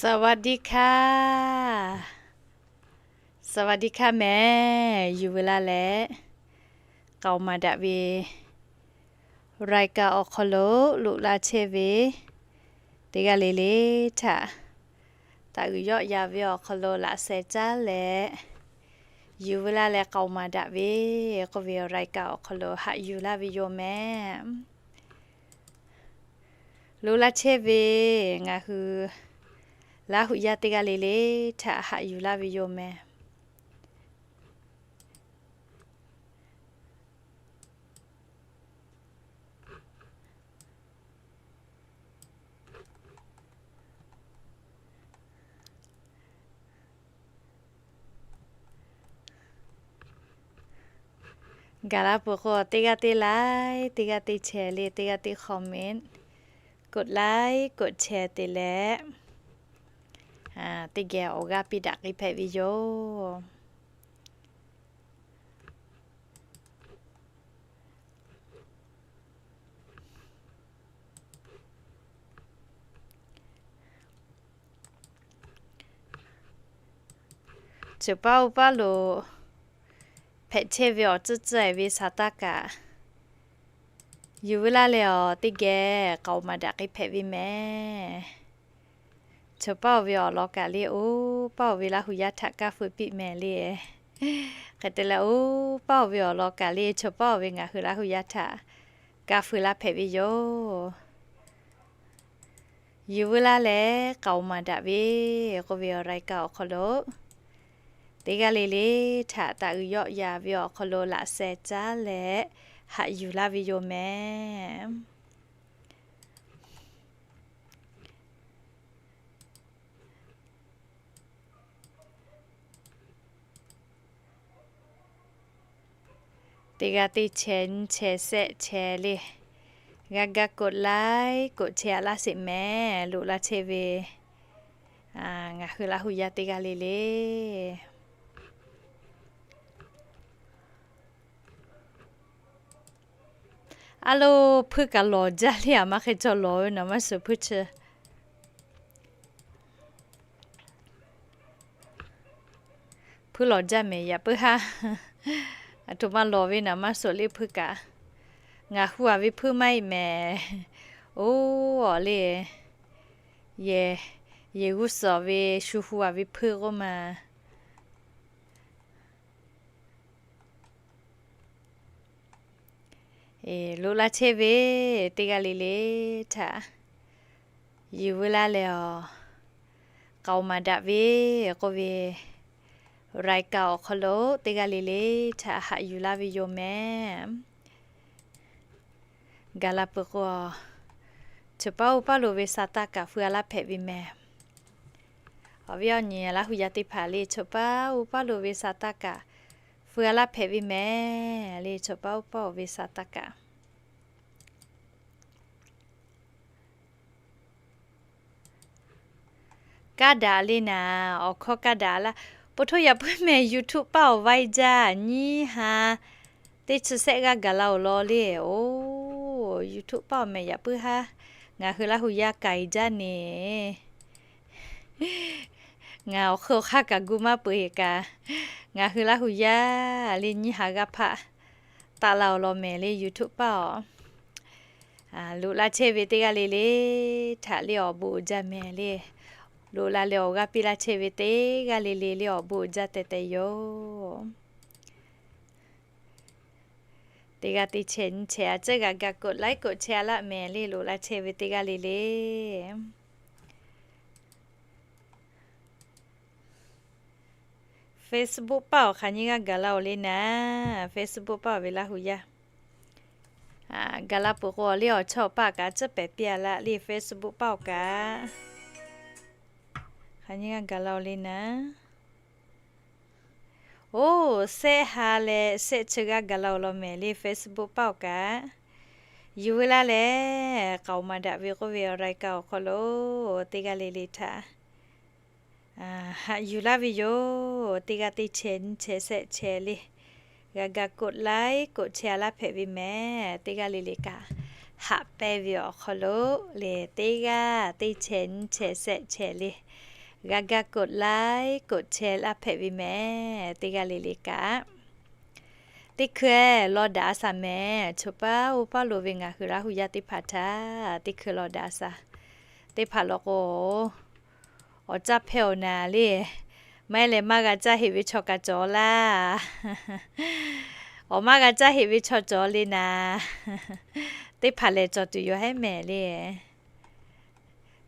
สวัสดีค่ะ สวัสดีค่ะ mehˬ. Yuˬ veu laˇ leh, k'aoˍ maˍ daꞈ ve รายการ awˬ hk'aw lo loꞈ la chehˇ ve teˇ g'aˇ le le htaꞈ taꞈ uiˍ yawˆ yan ve awˬ hk'aw lo laꞈ sheh caˉ leh, yuˬ veu laˇ leh k'aoˍ maˍ daꞈ ve k'oˆ ve รายการ awˬ hk'aw lo haꞈ yuˬ laˇ ve yoˬ mehˬ. Loꞈ la chehˇ ve ngaˬ hui Laˇ huˍ yaˇ teˇ g'aˇ le le htaꞈ haꞈ yuˬ laˇ ve yoˬ mehˬ. Gaˬ la peuˬ k'o, teˇ g'aˇ teˇ like, teˇ g'aˇ teˇ share le, teˇ g'aˇ teˇ comment, กดไลค์ กดแชร์ te leh, teˇ geh awˬ g'aˇ piˇ daꞈ k'ai hpehꞈ ve yoˬ. Cheuˬ paˇ oˇ paˇ lo hpehꞈ chehˇ ve awˬ tcuhˇ tcuhˇ-e ve saˍ taˇ kaꞈ, yuˬ veu laˇ leh awˬ teˇ geh k'aoˍ maˍ daꞈ k'ai hpehꞈ ve mehˬ. Cheuˬ paˇ oˇ ve awˬ lawn kaꞈ le, oˇ paˇ oˇ ve Laˇ huˍ yaˇ htaꞈ kaˇ feu piˇ mehˍ le. Hk'e te leh, oˇ paˇ oˇ ve awˬ lawn kaꞈ le, cheuˬ paˇ oˇ ve ngaˬ hui Laˇ huˍ yaˇ htaꞈ kaˇ feu laˇ hpehꞈ ve yoˬ. Yuˬ veu laˇ leh k'aoˍ maˍ daꞈ ve k'oˆ ve รายการ awˬ hk'aw lo, teˇ g'aˇ le le htaꞈ taꞈ uiˍ yawˆ yan ve awˬ hk'aw lo laꞈ sheh caˉ leh haꞈ yuˬ laˇ ve yoˬ mehˬ. Teˇ g'aˇ teˇ share nyi share shehˆ share le, g'a ga กดไลค์ กดแชร์ a laˇ sheˍ mehˍ. Loꞈ la chehˇ ve ngaˬ hui Laˇ huˍ yaˇ teˇ g'aˇ le le. A lo, hpuiˇ kaꞈ lawˬ jaˇ le, a maˇ hk'e cawˬ lawˬ ve naˍ maˇ suhˍ hpuiˇ chi. Hpuiˇ lawˬ jaˇ mehˍ yaꞈ puiˉ haˉ. Aˬ htoꞈ ma lawˬ ve naˍ maˇ suhˍ le hpuiˇ kaꞈ. Ngaˬ hu a ve hpuiˇ maˇ heˆ mehˍ. Oˇ, awˬ le, yehˬ, yehˬ g'uˇ suhˍ ve shu hu a ve hpuiˇ k'oˆ ma. Loꞈ la chehˇ ve teˇ g'aˇ le le htaꞈ yuˬ veu laˇ leh awˬ k'aoˍ maˍ daꞈ ve k'oˆ ve รายการ awˬ hk'aw lo teˇ g'aˇ le le htaꞈ haꞈ yuˬ laˇ ve yoˬ mehˍ. Gaˬ la peuˬ k'o, cheuˬ paˇ oˇ paˇ lo ve saˍ taˇ kaꞈ feu a laˇ hpehꞈ ve mehˍ. Awˬ viˉ awˬ nyi Laˇ huˍ yaˇ teˇ hpaˍ le, cheuˬ paˇ oˇ paˇ lo ve saˍ taˇ kaꞈ feu a laˇ hpehꞈ ve mehˍ le, cheuˬ paˇ oˇ paˇ oˇ ve saˍ taˇ kaꞈ. Kaˇ daꞈ le naˍ, awˬ hkawˇ kaˇ daꞈ laˇ. Po htoˇ yaꞈ puiˉ mehˍ, YouTube paˇ awˬ vaiˇ jaˇ nyiˇ ha teˇ chi sehˆ g'aˇ gaˬ la-oˬ law le. Oˬ, YouTube paˇ awˬ mehˍ yaꞈ puiˉ haˉ, ngaˬ hui Laˇ huˍ yaˇ k'ai jaˇ ne. Ngaˬ awˬ hk'eun awˬ hk'aˇ kaꞈ gu maˇ peuˬ-e kaꞈ, ngaˬ hui Laˇ huˍ yaˇ le nyiˇ ha g'aˇ hpaˆ taˆ la-oˬ law mehˍ le YouTube paˇ-oˬ. Loꞈ la chehˇ ve teˇ g'aˇ le le htaꞈ le awˬ bon uiˍ jaˇ mehˍ le. Loꞈ la leh awˬ g'aˇ piˇ laˇ chehˇ ve teˇ g'aˇ le le le awˬ bon uiˍ jaˇ teh teh yoˬ. Teˇ g'aˇ teˇ chehˇ nyi chehˇ a ciˉ g'a ga กดไลค์ กดแชร์ a laˇ mehˍ le, loꞈ la chehˇ ve teˇ g'aˇ le le. Facebook paˇ awˬ hk'aˬ nyi g'aˇ gaˬ la-oˬ le naˍ, Facebook paˇ awˬ ve Laˇ huˍ yaˇ. Gaˬ la peuˬ k'o le awˬ chawˇ paˇ kaꞈ ciˉ pehˍ piˇ a laˇ le Facebook paˇ awˬ kaꞈ. Hk'aˬ nyi g'aˇ gaˬ la-oˬ le naˍ. Oˬ, sehˆ ha leh sehˆ chi g'aˇ gaˬ la-oˬ law mehˍ le Facebook paˇ awˬ kaꞈ. Yuˬ veu laˇ leh k'aoˍ maˍ daꞈ ve k'oˆ ve awˬ รายการ awˬ hk'aw lo teˇ g'aˇ le le htaꞈ haꞈ yuˬ laˇ ve yoˬ. Teˇ g'aˇ teˇ chehˇ nyi chehˇ sehˆ chehˇ le, g'a ga กดไลค์ กดแชร์ a laˇ hpehꞈ ve mehˍ. Teˇ g'aˇ le le kaꞈ Haꞈ pehnˇ ve awˬ hk'aw lo le, teˇ g'aˇ teˇ chehˇ nyiˇ chehˇ shehˆ chehˇ le, g'a ga กดไลค์ กดแชร์ laˇ hpehꞈ ve mehˍ. Teˇ g'aˇ le le kaꞈ, teˇ hkui law daꞈ a shaˍ mehˍ. Choˬ paˇ oˇ paˇ lo ve ngaˬ hui Laˇ hu yaˇ teˇ hpaˍ htaꞈ teˇ hkui law daꞈ a shaˍ. Teˇ hpaˍ law k'o, awˬ caˇ hpehˇ awˬ naˍ le, maˇ heˆ leh maˇ g'a caˇ heꞈ ve chaw kaꞈ cawˬ laˇ. Awˬ maˇ g'a caˇ heꞈ ve chaw cawˬ le naˍ, teˇ hpaˍ lehˬ cawˬ tuˬ yoˬ hehˉ mehˍ le.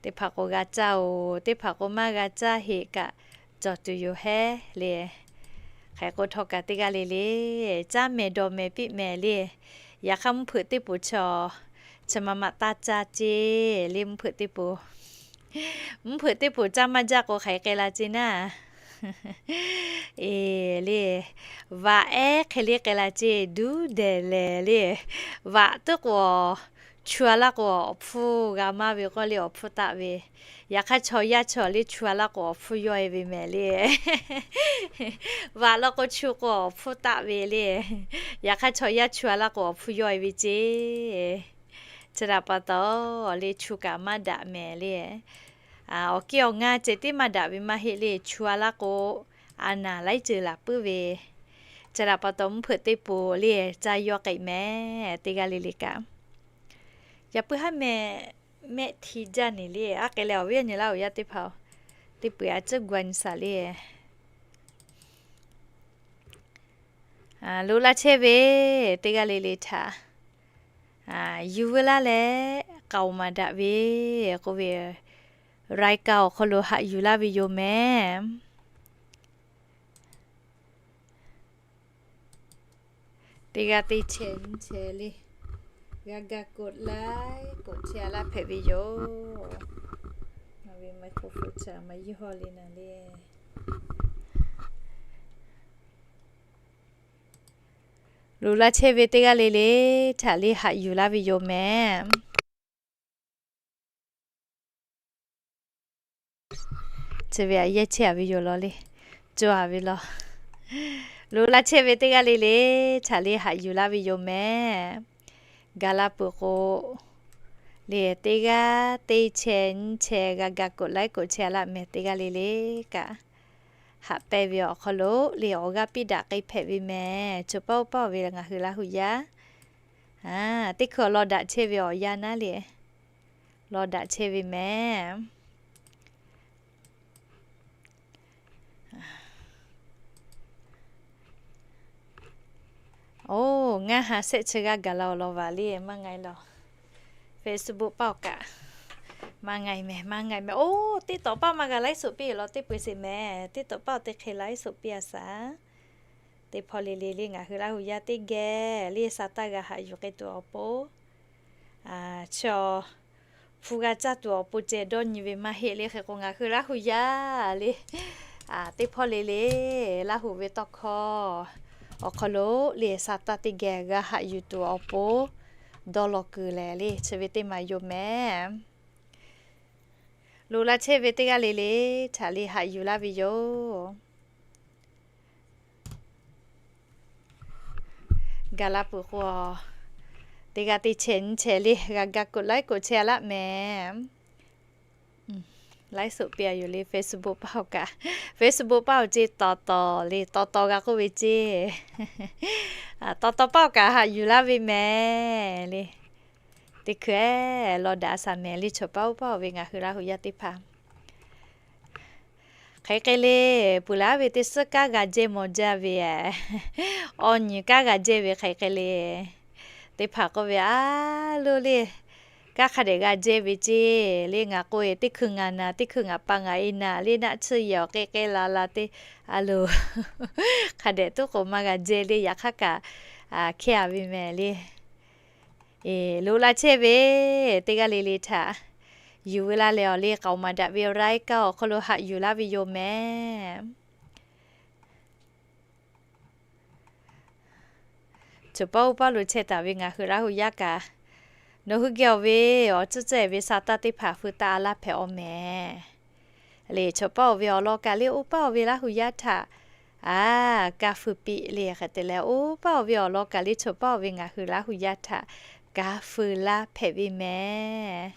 Teˇ hpaˍ k'o g'a caˇ oˬ, teˇ hpaˍ k'o maˇ g'a caˇ heꞈ kaꞈ cawˬ tuˬ yoˬ hehˉ le. Hk'e k'o htawˇ kaꞈ teˇ g'aˇ le le, caˇ mehˍ dawˬ mehˍ piˇ mehˍ le. Yaꞈ hk'aˇ mvuhˇ hpeuꞈ teˇ poˬ chaw, chi ma ma taˇ caˇ ceˇ le mvuhˇ hpeuꞈ teˇ poˬ. Mvuhˇ hpeuꞈ teˇ poˬ caˇ maˇ jaˇ k'o hk'aˬ hk'e k'ai la ceˇ naˇ. Eˬ le, vaꞈ ehˉ hk'e le k'ai la ceˇ, duˉ dehˬ lehˬ le. Vaꞈ teˇ k'o, chu a laˇ k'o awˬ hpfuhˇ g'a maˇ ve k'oˆ le awˬ hpfuhˇ taˆ ve. Yaꞈ hk'aˇ chaw yaˇ chaw le chu a laˇ k'o awˬ hpfuhˇ yawˇ e ve mehˍ le. Vaꞈ law k'o chu k'o awˬ hpfuhˇ taˆ ve le. Yaꞈ hk'aˇ chaw yaˇ chu a laˇ k'o awˬ hpfuhˇ yawˇ e ve ceˇ. Chi htaꞈ pa taw le chu kaꞈ maˇ daꞈ mehˍ le. Awˬ kiˇ awˬ ngaˇ ceh tiˉ maˇ daꞈ ve maˇ heˆ le, chu a laˇ k'o a naˍ laiˉ ceuˬ laˬ puiˉ ve. Chi htaꞈ pa taw mvuhˇ hpeuꞈ teˇ poˬ le caˇ yawˇ k'ai mehˍ. Teˇ g'aˇ le le kaꞈ, yaꞈ puiˉ haˉ meh mehˆ hti jaˇ neˬ le. Aˉ hk'e leh awˬ viˉ awˬ nyi Laˇ hu yaˇ teˇ hpaˍ, teˇ peuˬ a ciˉ gu a nyi shaˍ le. Lo laˇ chehˇ ve teˇ g'aˇ le le htaꞈ yuˬ veu laˇ leh, k'aoˍ maˍ daꞈ ve k'oˆ ve, รายการ awˬ hk'aw lo haꞈ yuˬ laˇ ve yoˬ mehˍ. Teˇ g'aˇ teˇ chehˇ nyiˇ chehˇ le, g'a ga กดไลค์ กดแชร์ laˇ hpehꞈ ve yoˬ. Ngaˬ ve ไมโครโฟน chi ma yehˇ hawˇ le naˍ le. Lo laˇ chehˇ ve teˇ g'aˇ le le htaꞈ le haꞈ yuˬ laˇ ve yoˬ mehˍ. Chi ve a yehˇ chehˇ a ve yoˬ law le, cawˬ a ve law. Lo laˇ chehˇ ve teˇ g'aˇ le le htaꞈ le haꞈ yuˬ laˇ ve yoˬ mehˍ. Gaˬ la peuˬ k'o le, teˇ g'aˇ teˇ chehˇ nyiˇ chehˇ g'a ga กดไลค์ กดแชร์ laˇ mehˍ. Teˇ g'aˇ le le kaꞈ, haꞈ pehnˇ ve awˬ hk'aw lo le awˬ g'aˇ piˇ daꞈ k'ai hpehꞈ ve mehˍ. Choˬ paˇ oˇ paˇ oˬ ve ngaˬ hui Laˇ hu yaˇ, teˇ hkui awˬ lawn daꞈ chehˇ ve awˬ yanˇ naˉ le, lawn daꞈ chehˇ ve mehˍ. Oˬ, ngaˇ ha shehˆ chi g'aˇ gaˬ la awˬ lawn vaˬ le maˇ nga e law. Facebook paˇ awˬ kaꞈ maˇ nga e mehˍ, maˇ nga e mehˍ. Oˬ, TikTok paˇ maˇ g'a ไลฟ์สด piˇ law teˇ peu sheˍ mehˍ. TikTok paˇ awˬ teˇ hk'e ไลฟ์สด piˇ a shaˍ. Teˇ hpawˇ le le le ngaˬ hui Laˇ hu yaˇ teˇ geh le sa taˇ g'a haꞈ yuˬ k'ai tuˬ awˬ pon, chi hpu g'a caˇ tuˬ awˬ pon ceh dawˇ nyi ve maˇ heˆ le. Hk'e k'o ngaˬ hui Laˇ hu yaˇ le, teˇ hpawˇ le le Laˇ hu ve tawˇ hkawˇ awˬ hk'aw lo le sa taˇ teˇ geh g'a haꞈ yuˬ tuˬ awˬ pon dawˇ law kuiˬ lehˬ le chi ve teˇ maˬ yoˬ mehˍ. Lo laˇ chehˇ ve teˇ g'aˇ le le htaꞈ le haꞈ yuˬ laˇ ve yoˬ. Gaˬ la peuˬ k'o, teˇ g'aˇ teˇ chehˇ nyiˇ chehˇ le g'a ga กดไลค์ กดแชร์ laˇ mehˍ. ไลฟ์สด piˇ a yoˬ le. Facebook paˇ awˬ kaꞈ, Facebook paˇ awˬ ceˇ tawˍ tawˍ le tawˍ tawˍ g'a k'oˆ ve ceˇ. Tawˍ tawˍ paˇ awˬ kaꞈ haꞈ yuˬ laˇ ve mehˍ le. Teˇ hkui law daꞈ a shaˍ mehˍ le. Choˬ paˇ oˇ paˇ oˬ ve ngaˬ hui Laˇ hu yaˇ teˇ hpaˍ, hk'aˬ hk'e le, puˬ laˉ ve teˇ suhˉ kanˉ g'a jehˇ mawˬ jaˇ ve, awˬ nyi kanˉ g'a jehˇ ve hk'aˬ hk'e le. Teˇ hpaˍ k'oˆ ve, a lo le, kanˉ hk'a dehꞈ g'a jehˇ ve ceˇ le. Ngaˬ k'oˆ e, teˇ hkui ngaˬ naˍ, teˇ hkui ngaˬ pa ngaˬ e naˍ le, naˆ tsuhˇ yehˬ awˬ k'e k'e la la te, a lo, hk'a dehꞈ tuˉ k'oˍ maˇ g'a jehˇ le. Yaꞈ hk'aˇ kaꞈ hkehˇ a ve mehˍ le. Lo laˇ chehˇ ve teˇ g'aˇ le le htaꞈ yuˬ veu laˇ leh awˬ le k'aoˍ maˍ daꞈ ve รายการ awˬ hk'aw lo haꞈ yuˬ laˇ ve yoˬ mehˍ. Choˬ paˇ oˇ paˇ lo chehˇ taˍ ve ngaˬ hui Laˇ hu yaˇ kaꞈ, nawˬ hui geh awˬ ve awˬ tcuhˉ tcuhˉ e ve sa taˇ teˇ hpaˍ hui taˇ a laˇ hpehꞈ awˬ mehˍ. Le choˬ paˇ oˇ ve awˬ lawn kaꞈ le oˇ paˇ oˇ ve Laˇ hu yaˇ htaꞈ, a, kaˇ feu piˇ le hk'e te leh oˇ paˇ oˇ ve awˬ lawn kaꞈ le choˬ paˇ oˇ ve ngaˬ hui Laˇ hu yaˇ htaꞈ kaˇ feu laˇ hpehꞈ ve mehˍ.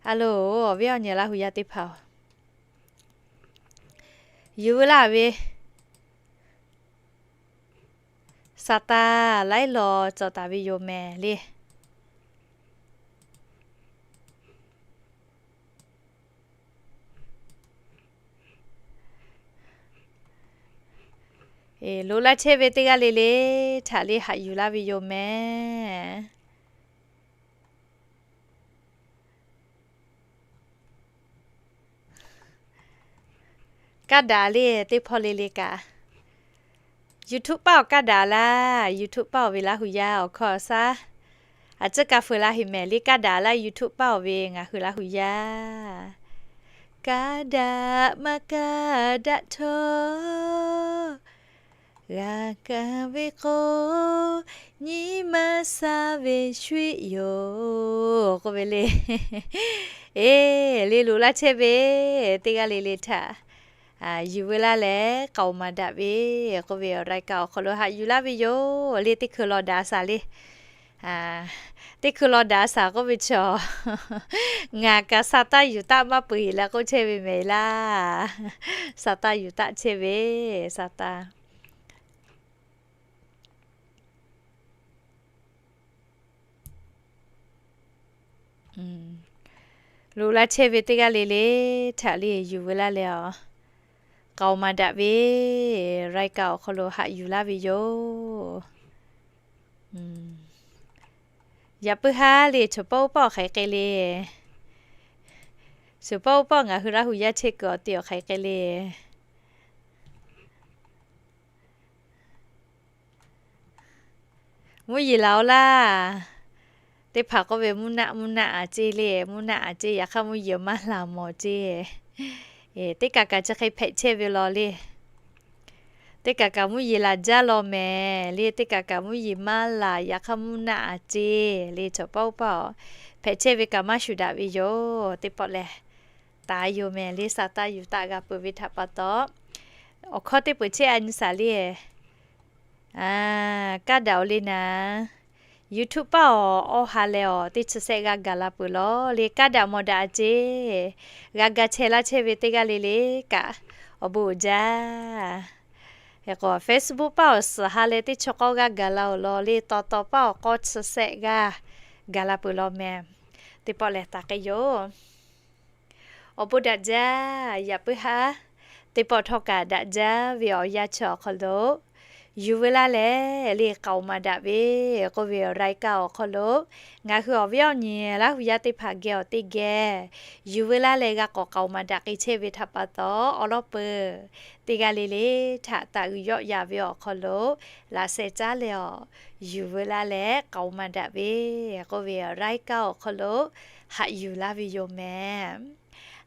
A loˬ, awˬ viˉ awˬ nyi Laˇ hu yaˇ teˇ hpaˍ-oˬ, yuˬ veu laˇ ve Saˍtanˍ laiˉ law cawˬ taˍ ve yoˬ mehˍ le. Loꞈ laˇ chehˇ ve teˇ g'aˇ le le htaꞈ le haꞈ yuˬ laˇ ve yoˬ mehˍ. Kaˇ daꞈ le teˇ hpawˇ le le kaꞈ, YouTube paˇ awˬ kaˇ daꞈ laˇ, YouTube paˇ awˬ ve Laˇ hu yaˇ awˬ hkawˇ awˬ shaˉ, a ciˉ kaˇ feu laˇ heꞈ mehˍ le. Kaˇ daꞈ laˇ, YouTube paˇ awˬ ve ngaˬ hui Laˇ hu yaˇ. Kaˇ daꞈ maˇ kaˇ daꞈ htawˇ, g'a kaˇ ve k'o, nyi ma sha ve shuiˆ yoˬ k'oˆ ve le. Eˬ, le loꞈ laˇ chehˇ ve teˇ g'aˇ le le htaꞈ yuˬ veu laˇ leh k'aoˍ maˍ daꞈ ve k'oˆ ve awˬ รายการ awˬ hk'aw lo haꞈ yuˬ laˇ ve yoˬ le. Teˇ hkui law daꞈ shaˍ le. Teˇ hkui law daꞈ shaˍ k'oˆ ve chaw, ngaˬ kaꞈ Saˍtanˍ yuˬ taˆ maˇ peuˬ heˍ leh k'oˆ chehˇ ve mehˍ laˇ. Saˍtanˍ yuˬ taˆ chehˇ ve, Saˍtanˍ loꞈ laˇ chehˇ ve teˇ g'aˇ le le htaꞈ le yuˬ veu laˇ leh awˬ k'aoˍ maˍ daꞈ ve รายการ awˬ hk'aw lo haꞈ yuˬ laˇ ve yoˬ. Yaꞈ puiˉ haˉ le, choˬ pawˆ oˇ pawˆ awˬ hk'aˬ hk'e le. Choˬ pawˆ oˇ pawˆ ngaˬ hui Laˇ hu yaˇ chehˇ kuiˬ awˬ te awˬ hk'aˬ hk'e le. Mvuhˇ yeˬ laˬ-oꞈ laˇ. Teˇ hpaˍ k'oˆ ve, mvuhˇ naˆ mvuhˇ naˆ a ceˇ le, mvuhˇ naˆ a ceˇ, yaꞈ hk'aˇ mvuhˇ yeˬ maˇ laˬ mawˬ ceˇ. Teˇ kaꞈ kaꞈ chi hk'e hpehꞈ chehˇ ve law le. Teˇ kaꞈ kaꞈ mvuhˇ yeˬ laˬ jaˇ law mehˍ le. Teˇ kaꞈ kaꞈ mvuhˇ yeˬ maˇ laˬ, yaꞈ hk'aˇ mvuhˇ naˆ a ceˇ le. Choˬ pawˆ oˇ pawˆ hpehꞈ chehˇ ve kaꞈ maˇ shuˍ daꞈ ve yoˬ. Teˇ pawˆ lehˬ, taˍ yoˬ mehˍ le. Saˍtanˍ yuˬ taˆ g'a peuˬ ve htaꞈ pa taw, awˬ hkawˇ teˇ peuˬ chehˇ a nyi shaˍ le. Kaˇ daꞈ-oꞈ le naˍ. YouTube paˇ awˬ awˇ ha leh awˬ teˇ chi sehˆ g'aˇ gaˬ la peuˬ law le. Kaˇ daꞈ mawˬ daꞈ a ceˇ. G'a ga chehˇ laˇ chehˇ ve teˇ g'aˇ le le kaꞈ, awˬ bon uiˍ jaˇ. Hk'e k'o Facebook paˇ awˬ suhˍ ha leh teˇ chi k'awˇ g'aˇ gaˬ la-oˬ law le. Taw taw paˇ awˬ k'awˇ chi sehˆ g'aˇ gaˬ la peuˬ law mehˍ. Teˇ pawˆ lehˬ taˍ k'ai yoˬ. Awˬ bon daꞈ jaˇ. Yaꞈ puiˉ haˉ teˇ pawˆ htawˇ kaꞈ daꞈ jaˇ ve awˬ yanˇ chi awˬ hk'aw lo yuˬ veu laˇ leh le, k'aoˍ maˍ daꞈ ve k'oˆ ve awˬ รายการ awˬ hk'aw lo ngaˬ hui awˬ viˉ awˬ nyi Laˇ hu yaˇ teˇ hpaˍ geh awˬ teˇ geh yuˬ veu laˇ leh g'a k'awꞈ k'aoˍ maˍ daꞈ k'ai chehˇ ve htaꞈ pa taw, awˬ lawˉ peuˬ teˇ g'aˇ le le htaꞈ taˍ uiˍ yawˆ yaˍ ve awˬ hk'aw lo laꞈ sheh caˉ leh awˬ yuˬ veu laˇ leh k'aoˍ maˍ daꞈ ve k'oˆ ve awˬ รายการ awˬ hk'aw lo haꞈ yuˬ laˇ ve yoˬ mehˍ.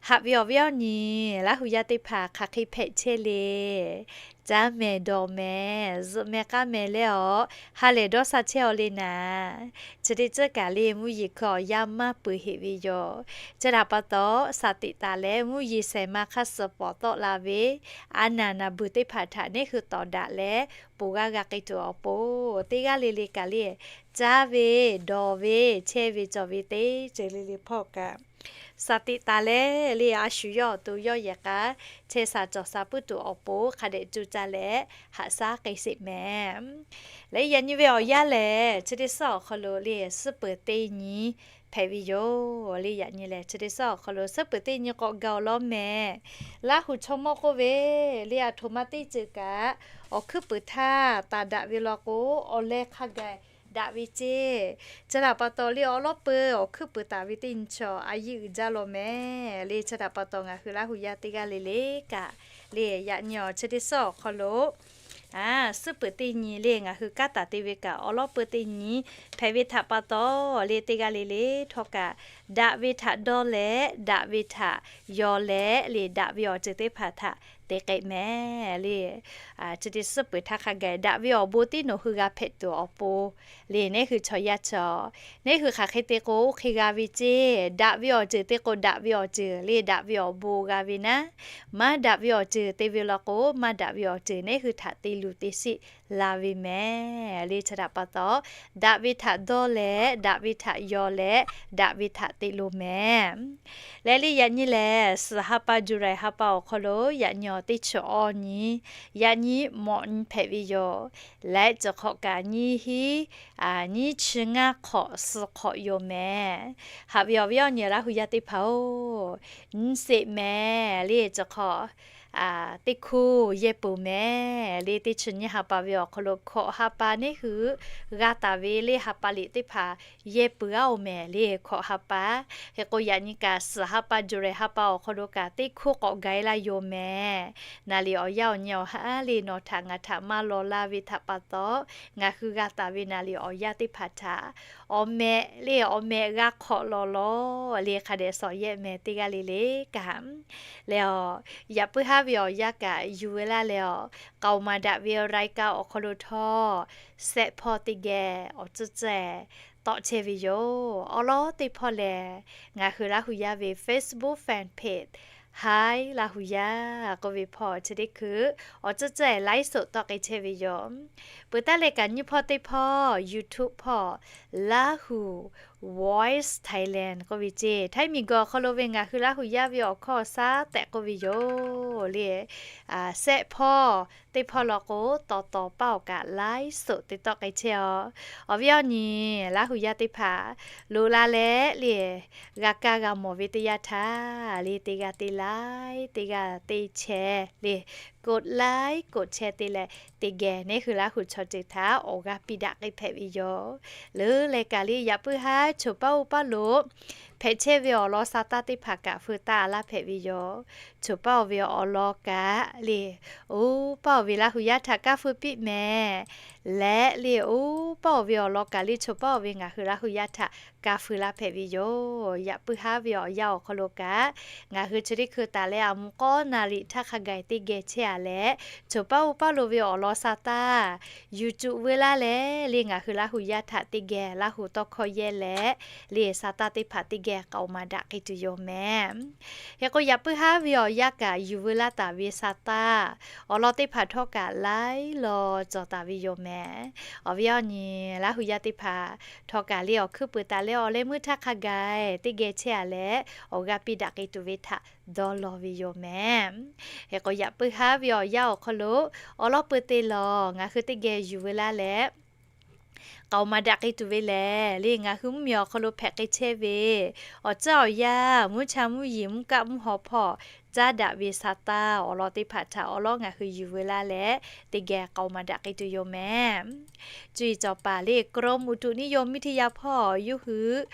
Haꞈ ve awˬ viˉ awˬ nyi Laˇ hu yaˇ teˇ hpaˍ hk'aˬ hk'e hpehꞈ chehˇ le. Caˇ mehˍ dawˬ mehˍ zuhꞈ mehˍ k'aˇ mehˍ leh awˬ ha lehˬ dawˇ sha chehˇ-aw le naˍ. Chi teˇ ceuˬ kaꞈ le mvuhˇ yeˬ hkui awˬ yanˇ maˇ peuˬ heꞈ ve yoˬ. Chi htaꞈ pa taw, shaˍ tiꞈ taˍ leh mvuhˇ yeˬ shehˍ ma hk'aˇ suh pawˍ tawˆ la ve a naˍ naˍ beuˬ teˇ hpaˍ htaꞈ neˇ hui tawˍ daꞈ leh ponˬ g'aˇ g'a k'ai tuˬ awˬ pon, teˇ g'aˇ le le kaꞈ le caˇ ve dawˬ ve chehˇ ve cawˬ ve teˇ ceuˬ le le hpawˇ kaꞈ shaˍ tiꞈ taˍ leh le a shu yawˇ awˬ to yawˇ yehˬ k'a chehˇ sha cawˬ sha puiˉ tuˬ awˬ pon hk'a dehꞈ cuˇ caˇ leh haꞈ shaˉ k'ai sheˍ mehˍ. Leh yaꞈ nyi ve awˬ yanˇ lehˬ, chi teˇ suhˉ awˬ hk'aw lo le suhˉ peuˬ teˇ nyi hpehꞈ ve yoˬ le. Yaꞈ nyi lehˬ, chi teˇ suhˉ awˬ hk'aw lo suhˉ peuˬ teˇ nyi k'awꞈ gaˬ-oˬ law mehˍ. Laˇ hu chaw mawˇ k'oˆ ve le, aˬ htoꞈ ma teˇ ceuˬ kaꞈ awˬ hkuiˉ puiˍ htaˇ taˍ daꞈ ve law k'o, awˬ leh hk'a gaˬ daꞈ ve ceˇ. Chi htaꞈ pa taw le awˬ lawˉ peuˬ awˬ hkuiˉ puiˍ taˍ ve teˇ nyi chaw a yiˇ uiˍ jaˇ law mehˍ le. Chi htaꞈ pa taw ngaˬ hui Laˇ hu yaˇ teˇ g'aˇ le le kaꞈ le yaꞈ nyi awˬ chi teˇ suhˉ awˬ hk'aw lo suhˉ peuˬ teˇ nyi le ngaˬ hui kanˉ taˍ te ve kaꞈ awˬ lawˉ peuˬ teˇ nyi hpehꞈ ve htaꞈ pa taw le, teˇ g'aˇ le le htawˇ kaꞈ daꞈ ve htaꞈ dawˇ leh daꞈ ve htaꞈ yaw leh le daꞈ ve awˬ ceuˬ teˇ hpaˍ htaꞈ te k'ai mehˍ le. Chi teˇ suhˉ peuˬ htaˇ hk'a gaˬ daꞈ ve awˬ bon tiˉ nawˬ hui g'a hpehꞈ tuˬ awˬ pon le, neˇ hui chaw yaˇ chaw, neˇ hui hk'aˬ hk'e te k'o oˇ hk'e g'a ve ceˇ. Daꞈ ve awˬ ceuˬ te k'o daꞈ ve awˬ ceuˬ le daꞈ ve awˬ bon g'a ve naˉ, maˇ daꞈ ve awˬ ceuˬ te ve law k'o maˇ daꞈ ve awˬ ceuˬ neˇ hui htaꞈ te luˬ te sheˆ la ve mehˍ le. Chi htaꞈ pa taw, daꞈ ve htaꞈ dawˇ leh, daꞈ ve htaꞈ yaw leh, daꞈ ve htaꞈ te lo mehˍ. Leh le yaꞈ nyi lehˬ, suhˍ ha pa July ha pa awˬ hk'aw lo yaꞈ nyi awˬ teˇ chi awˇ nyi, yaꞈ nyi mawꞈ nyi hpehꞈ ve yoˬ. Leh chi hk'awꞈ kaꞈ nyiˇ hinˉ nyiˇ chi ngaˇ hk'awꞈ suh hk'awꞈ yoˬ mehˍ. Haꞈ ve awˬ viˉ awˬ nyi Laˇ hu yaˇ teˇ hpaˍ-oˬ, nyi sheˍ mehˍ le. Chi hk'awꞈ teˇ hkoˇ yehˇ peuˬ mehˍ le. Teˇ chi nyiˇ ha pa ve awˬ hk'aw lo hkawꞈ ha pa neˉ hui g'a taˍ ve le ha pa liꞈ teˇ hpaˍ yehˇ peuˬ-aˉ-oˬ mehˍ le. Hkawꞈ ha pa, hk'e k'o yaꞈ nyi kaꞈ suhˍ ha pa July ha pa awˬ hk'aw lo kaꞈ teˇ hkoˇ k'awꞈ gaˬ-e laˇ yoˬ mehˍ. Naˍ liꞈ awˬ yanˇ awˬ nyi awˬ haˉ le nawˬ htaꞈ ngaˬ htaꞈ maˇ law laˇ ve htaꞈ pa taw, ngaˬ hui g'a taˍ ve naˍ liꞈ awˬ yanˇ teˇ hpaˍ htaꞈ awˬ meh le awˬ meh g'a hk'awꞈ lawˬ lawˬ le hk'a dehꞈ shawˍ yehˆ mehˍ teˇ g'aˇ le le kaꞈ. Leh aˬ, yaꞈ puiˉ haˉ ve awˬ yanˇ kaꞈ yuˬ ve laˇ leh aˬ, k'aoˍ maˍ daꞈ ve รายการ awˬ hk'aw lo htawˇ, sehˆ hpawˇ teˇ geh awˬ tcuhˉ tcuhˉ-eh tawˆ chehˇ ve yoˬ. Awˉ lawˉ teˇ hpawˇ lehˬ, ngaˬ hui Laˇ hu yaˇ ve Facebook fan page Hi Laˇ hu yaˇ k'oˆ ve hpawˇ chi teˇ hkui awˬ tcuhˉ tcuhˉ-eh ไลฟ์สด tawˆ k'ai chehˇ ve yoˬ. Peuˬ taˉ leh kaꞈ nyiˇ hpawˇ teˇ hpawˇ YouTube hpawˇ Lahu Voice Thailand k'oˆ ve ceˇ, Htaiˇ miˬguiˬ awˬ hk'aw lo ve ngaˬ hui Laˇ hu yaˇ ve awˬ hkawˇ awˬ shaˉ tehꞈ k'oˆ ve yoˬ le. Sehˆ hpawˇ teˇ hpawˇ law k'o, tawˍ tawˍ paˇ awˬ kaꞈ ไลฟ์สด te tawˆ k'ai chehˇ-aˬ. Awˬ viˉ awˬ nyi Laˇ hu yaˇ teˇ hpaˍ loꞈ la leh le, g'a kaˇ g'a mawˬ ve teˇ yanˇ htaˇ le, teˇ g'aˇ teˇ laiˉ, teˇ g'aˇ teˇ chehˇ le, กดไลค์ กดแชร์ te leh, teˇ geh neˉ hui Laˇ hu chaw ceuˬ htaꞈ awˬ g'aˇ piˇ daꞈ k'ai hpehꞈ ve yoˬ. Leuˉ leh kaꞈ le yaꞈ puiˉ haˉ choˬ paˇ oˇ paˇ lo hpehꞈ chehˇ ve awˬ lawn sa taˇ teˇ hpaˍ kaꞈ feu taˇ laˇ hpehꞈ ve yoˬ. Choˬ paˇ oˇ ve awˬ lawn kaꞈ le, oˇ paˇ oˇ ve Laˇ hu yaˇ htaꞈ kaˇ feu piˇ mehˍ. Leh le oˇ paˇ oˇ ve awˬ lawn kaꞈ le choˬ paˇ oˇ ve ngaˬ hui Laˇ hu yaˇ htaꞈ kaˇ feu laˇ hpehꞈ ve yoˬ. Yaꞈ puiˉ haˉ ve awˬ yanˇ awˬ hk'aw lo kaꞈ, ngaˬ hui chi teˇ hkui taˍ leh aˬ mvuh k'awˇ naˍ riˍ htaˇ hk'a gaˬ-e teˇ geh chehˇ-a leh, choˬ paˇ oˇ paˇ lo ve awˬ lawn sa taˇ yuˬ cuꞈ veu laˇ leh le ngaˬ hui Laˇ hu yaˇ htaꞈ teˇ geh Laˇ hu tawˇ hkawˇ yehˇ leh, le sa taˇ teˇ hpaˍ teˇ geh k'aoˍ maˍ daꞈ k'ai tuˬ yoˬ mehˍ. Hk'e k'o yaꞈ puiˉ haˉ ve awˬ yanˇ kaꞈ yuˬ veu laˇ taˍ ve sa taˇ awˬ lawn teˇ hpaˍ htawˇ kaꞈ laiˉ law cawˬ taˍ ve yoˬ mehˍ. Awˬ viˉ awˬ nyi Laˇ hu yaˇ teˇ hpaˍ htawˇ kaꞈ le awˬ hkuiˉ peuˬ taˍ leh awˬ leh meuˇ htaˇ hk'a gaˬ-e teˇ geh chehˇ-a leh, awˬ g'aˇ piˇ daꞈ k'ai tuˬ ve htaꞈ dawˇ law ve yoˬ mehˍ. Hk'e k'o yaꞈ puiˉ haˉ ve awˬ yanˇ awˬ hk'aw lo awˬ lawn peuˬ te lawˬ ngaˬ hui teˇ geh yuˬ veu laˇ leh k'aoˍ maˍ daꞈ k'ai tuˬ ve lehˬ, le ngaˬ hui mvuhˇmiˬ awˬ hk'aw lo hpehꞈ k'ai chehˇ ve awˬ tcuhˉ awˬ yanˇ, mvuhˇ cha mvuhˇ yeˬ, mvuhˇ kaˆ mvuhˇ haw hpawˇ caˉ daꞈ ve sa taˇ awˬ lawn teˇ hpaˍ htaꞈ awˬ lawn ngaˬ hui yuˬ veu laˇ leh, teˇ geh k'aoˍ maˍ daꞈ k'ai tuˬ yoˬ mehˍ. Cuˇ yiˍ cawˬ paˍ le กรมอุตุนิยมวิทยา hpawˇ yawˇ hui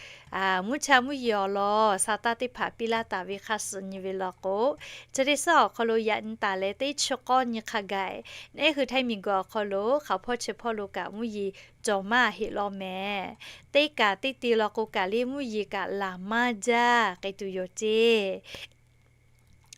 mvuhˇ cha mvuhˇ yeˬ awˬ lawn sa taˇ teˇ hpaˍ piˇ laˇ taˍ ve hk'a suhˍ nyi ve law k'o, chi teˇ suhˉ awˬ hk'aw lo yaꞈ nyi taˍ leh teˇ chi k'awˇ nyi hk'a gaˬ-e, neˉ hui Htaiˇ miˬguiˬ awˬ hk'aw lo hk'aˬ hpawˇ chi hpawˇ lo kaꞈ mvuhˇ yeˬ cawˬ maˇ heˆ law mehˍ. Teˇ kaꞈ teˇ ti law k'o kaꞈ le mvuhˇ yeˬ kaꞈ laˬ maˇ jaˇ k'ai tuˬ yoˬ ceˇ.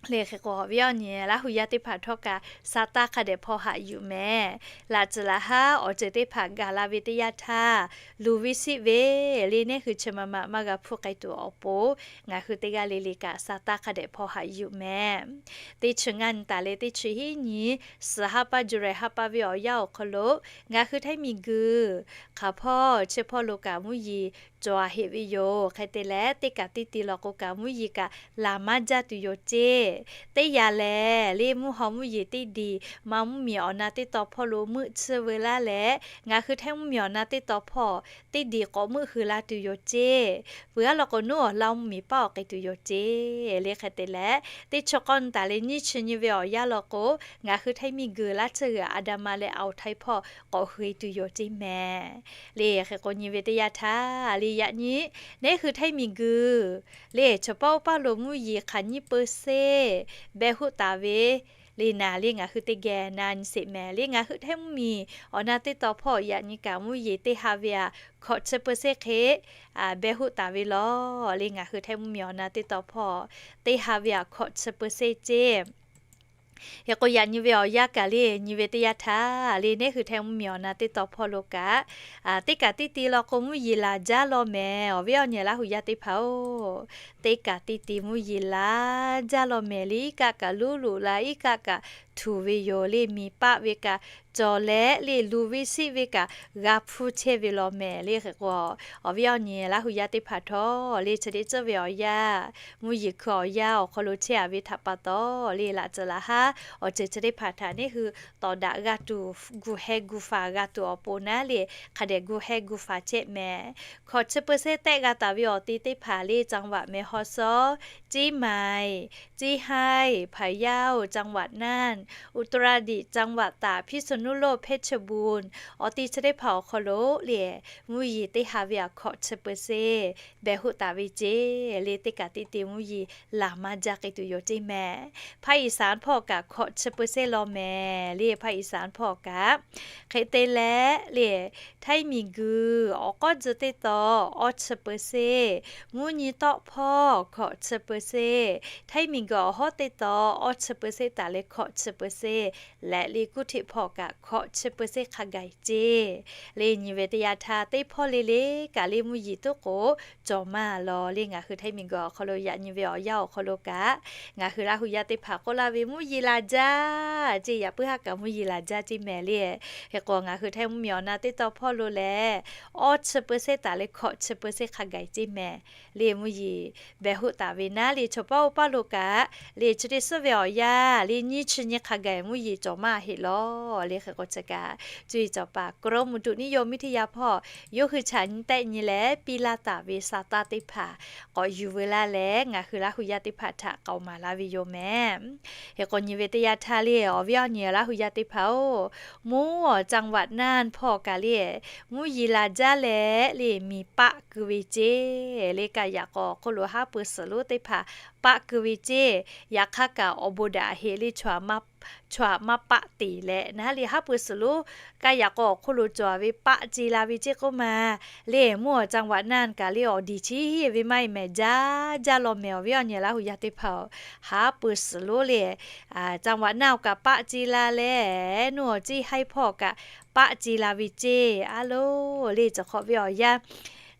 Le hk'e k'o awˬ viˉ awˬ nyi Laˇ hu yaˇ teˇ hpaˍ htawˇ kaꞈ sa taˇ hk'a dehꞈ hpaw haꞈ yuˬ mehˍ. Laꞈ tcuhˍ laꞈ haˉ awˬ ceuˬ teˇ hpaˍ gaˬ la ve teˇ yanˇ htaˇ, luˬ ve siˆ ve le neˉ hui chi ma ma maˇ g'a hpuˇ k'ai tuˬ awˬ pon, ngaˬ hui teˇ g'aˇ le le kaꞈ sa taˇ hk'a dehꞈ hpaw haꞈ yuˬ mehˍ. Teˇ chi ngaˇ nyi taˍ leh teˇ chi hiˉ nyi, suhˍ ha pa July ha pa ve awˬ yanˇ awˬ hk'aw lo ngaˬ hui Htaiˇ miˬguiˬ hk'aˬ hpawˇ chi hpawˇ lo kaꞈ mvuhˇ yeˬ cawˬ-a heˆ ve yoˬ. Hk'e te leh teˇ kaꞈ teˇ ti law k'o kaꞈ mvuhˇ yeˬ kaꞈ laˬ maˇ jaˇ tuˬ yoˬ ceˇ. Teˇ yanˇ lehˬ le mvuhˇ haw mvuhˇ yeˬ teˇ diˬ ma mvuhˇmiˬ awˬ na teˇ taw hpawˇ lo meuˆ tsuhˇ veu laˇ leh, ngaˬ hui Htaiˇ mvuhˇmiˬ awˬ na teˇ taw hpawˇ teˇ diˬ k'awꞈ meuˆ hui la tuˬ yoˬ ceˇ. Peuˬ-a law k'o, nawˉ awˬ Laˇ mvuhˇmiˬ paˆ awˬ k'ai tuˬ yoˬ ceˇ. Le hk'e te leh, teˇ chi k'awˇ nyi taˍ leh nyiˇ chi nyi ve awˬ yanˇ law k'o, ngaˬ hui Htaiˇ miˬguiˬ laˇ tsuhˇ g'uiˬ Adama leh Awˬ htaiˇ hpawˇ k'awꞈ hui tuˬ yoˬ ceˇ mehˍ. Le hk'e k'o nyi ve teˇ yanˇ htaˇ le yaꞈ nyi, neˉ hui Htaiˇ miˬguiˬ le chaw paˇ oˇ paˇ lo mvuhˇ yeˬ hk'aˬ nyiˇ peu seˇ beh hoˆ taˍ ve le naˍ le ngaˬ hui teˇ geh na nyi sheˍ mehˍ. Le ngaˬ hui Htaiˇ mvuhˇmiˬ awˬ na teˇ taw hpawˇ yaꞈ nyi kaꞈ mvuhˇ yeˬ teˇ ha ve aꞈ hkawꞈ chi peu seˇ hk'e beh hoˆ taˍ ve law. Le ngaˬ hui Htaiˇ mvuhˇmiˬ awˬ na teˇ taw hpawˇ teˇ ha ve aꞈ hkawꞈ chi peu seˇ ceˇ. Hk'e k'o yaꞈ nyi ve awˬ yanˇ kaꞈ le nyi ve teˇ yanˇ htaˇ le neˉ hui Htaiˇ mvuhˇmiˬ awˬ na teˇ taw hpawˇ lo kaꞈ, teˇ kaꞈ teˇ ti law k'o mvuhˇ yeˬ laˬ jaˇ law mehˍ. Awˬ viˉ awˬ nyi Laˇ hu yaˇ teˇ hpaˍ-oˬ, teˇ kaꞈ teˇ te mvuhˇ yeˬ laˬ jaˇ law mehˍ le. Iˉ kaˆ kaꞈ luˉ loꞈ la, iˉ kaˆ kaꞈ htuˬ ve yoˬ le. Miˬ paˆ ve kaꞈ cawˬ leh le, luˬ ve siˆ ve kaꞈ g'a hpuˇ chehˇ ve law mehˍ le. Hk'e k'o, awˬ viˉ awˬ nyi Laˇ hu yaˇ teˇ hpaˍ htawˇ le, chi teˇ tcuhˉ ve awˬ yanˇ, mvuhˇ yeˬ hkui awˬ yanˇ awˬ hk'aw lo chehˇ a ve htaꞈ pa taw le, laꞈ tcuh laꞈ haˉ awˬ ceuˬ chi teˇ hpaˍ htaꞈ neˇ hui tawˍ daꞈ g'a tuˬ, gu heh gu faˍ g'a tuˬ awˬ pon naˉ le, hk'a dehꞈ gu heh gu faˍ chehˇ mehˍ. Hkawꞈ chi เปอร์เซ็นต์ tehˆ g'a taˍ ve awˬ te teˇ hpaˍ le, จังหวัดแม่ฮ่องสอน, เชียงใหม่, เซี่ยงไฮ้, พะเยา, จังหวัดน่าน, อุตรดิตถ์, จังหวัดตาก, พิษณุโลก, เพชรบูรณ์ awˬ te chi teˇ hpaˍ awˬ hk'aw lo le, mvuhˇ yeˬ teˇ ha ve aꞈ hkawꞈ chi เปอร์เซ็นต์ behˬ hoˆ taˍ ve ceˇ le. Teˇ kaꞈ teˇ te mvuhˇ yeˬ laˬ maˇ jaˇ k'ai tuˬ yoˬ ceˇ mehˍ. ภาคอีสาน hpawˇ kaꞈ hkawꞈ chi เปอร์เซ็นต์ law mehˍ le. ภาคอีสาน hpawˇ kaꞈ hk'e te leh le, htaiˇ miˬguiˬ awˬ k'awˉ tcuh teˇ taw awˇ chi เปอร์เซ็นต์, mvuhˇ nyi tawˆ hpawˇ hkawꞈ chi เปอร์เซ็นต์, htaiˇ miˬguiˬ awˬ hawˉ teˇ taw awˇ chi เปอร์เซ็นต์ taˍ leh hkawꞈ chi เปอร์เซ็นต์ leh le, kuˇ htiˆ hpawˇ kaꞈ hkawꞈ chi เปอร์เซ็นต์ hk'a gaˬ ceˇ le. Nyi ve teˇ yanˇ htaˇ teˇ hpawˇ le le kaꞈ le mvuhˇ yeˬ tuˉ k'o cawˬ maˇ law le. Ngaˬ hui htaiˇ miˬguiˬ awˬ hk'aw lo yaꞈ nyi ve awˬ yanˇ awˬ hk'aw lo kaꞈ, ngaˬ hui Laˇ hu yaˇ teˇ hpaˍ k'oˆ laˇ ve mvuhˇ yeˬ laˬ jaˇ ceˇ, yaꞈ puiˉ haˉ kaꞈ mvuhˇ yeˬ laˬ jaˇ ceˇ mehˍ le. Hk'e k'o, ngaˬ hui htaiˇ mvuhˇmiˬ awˬ na teˇ taw hpawˇ lo lehˬ, awˇ chi เปอร์เซ็นต์ taˍ leh hkawꞈ chi เปอร์เซ็นต์ hk'a gaˬ ceˇ mehˍ le. Mvuhˇ yeˬ behˬ hoˆ taˍ ve naˉ le, chaw paˉ oˇ paˇ lo kaꞈ le, chi teˇ suhˉ ve awˬ yanˇ le, nyiˇ chi nyi hk'a gaˬ mvuhˇ yeˬ cawˬ maˇ heˆ law le. Hk'e k'o, chi kaꞈ cuˇ yiˍ cawˬ paˍ กรมอุตุนิยมวิทยา hpawˇ yawˇ hui chaꞈ nyi tehˆ nyi leh piˇ laˇ taˍ ve sa taˇ teˇ hpaˍ k'awꞈ yuˬ veu laˇ leh, ngaˬ hui Laˇ hu yaˇ teˇ hpaˍ htaꞈ k'aoˍ maˍ laˇ ve yoˬ mehˍ. Hk'e k'o, nyi ve teˇ yanˇ htaˇ le, awˬ viˉ awˬ nyi Laˇ hu yaˇ teˇ hpaˍ-oˬ, mvuhˇ awˬ จังหวัดน่าน hpawˇ kaꞈ le, mvuhˇ yeˬ laˬ jaˇ leh le, miˬ paˆ keu ve ceˇ le. Kaˇ yaꞈ k'aw awˬ hk'oˆ lo haˉ pui suhˍ lonˉ teˇ hpaˍ paˆ keu ve ceˇ. Yaꞈ hk'aˇ kaꞈ awˬ bon daꞈ heˆ le, chaw aꞈ maˇ paˆ te leh naˉ le, haˉ pui suhˍ lonˉ kaˇ yaꞈ k'aw awˬ hk'oˆ lo cawˬ ve paˆ ce la ve ceˇ k'oˆ ma le, mvuhˇ awˬ จังหวัดน่าน kaꞈ le awˬ diˬ chi ve maˇ heˆ mehˍ, jaˇ jaˇ law mehˍ. Awˬ viˉ awˬ nyi Laˇ hu yaˇ teˇ hpaˍ-oˬ, haˉ pui suhˍ lonˉ le, จังหวัดน่าน kaꞈ paˆ ce la leh, nuˇ awˬ เซี่ยงไฮ้ hpawˇ kaꞈ paˆ ce la ve ceˇ. A lo le, cawˬ hk'awꞈ ve awˬ yanˇ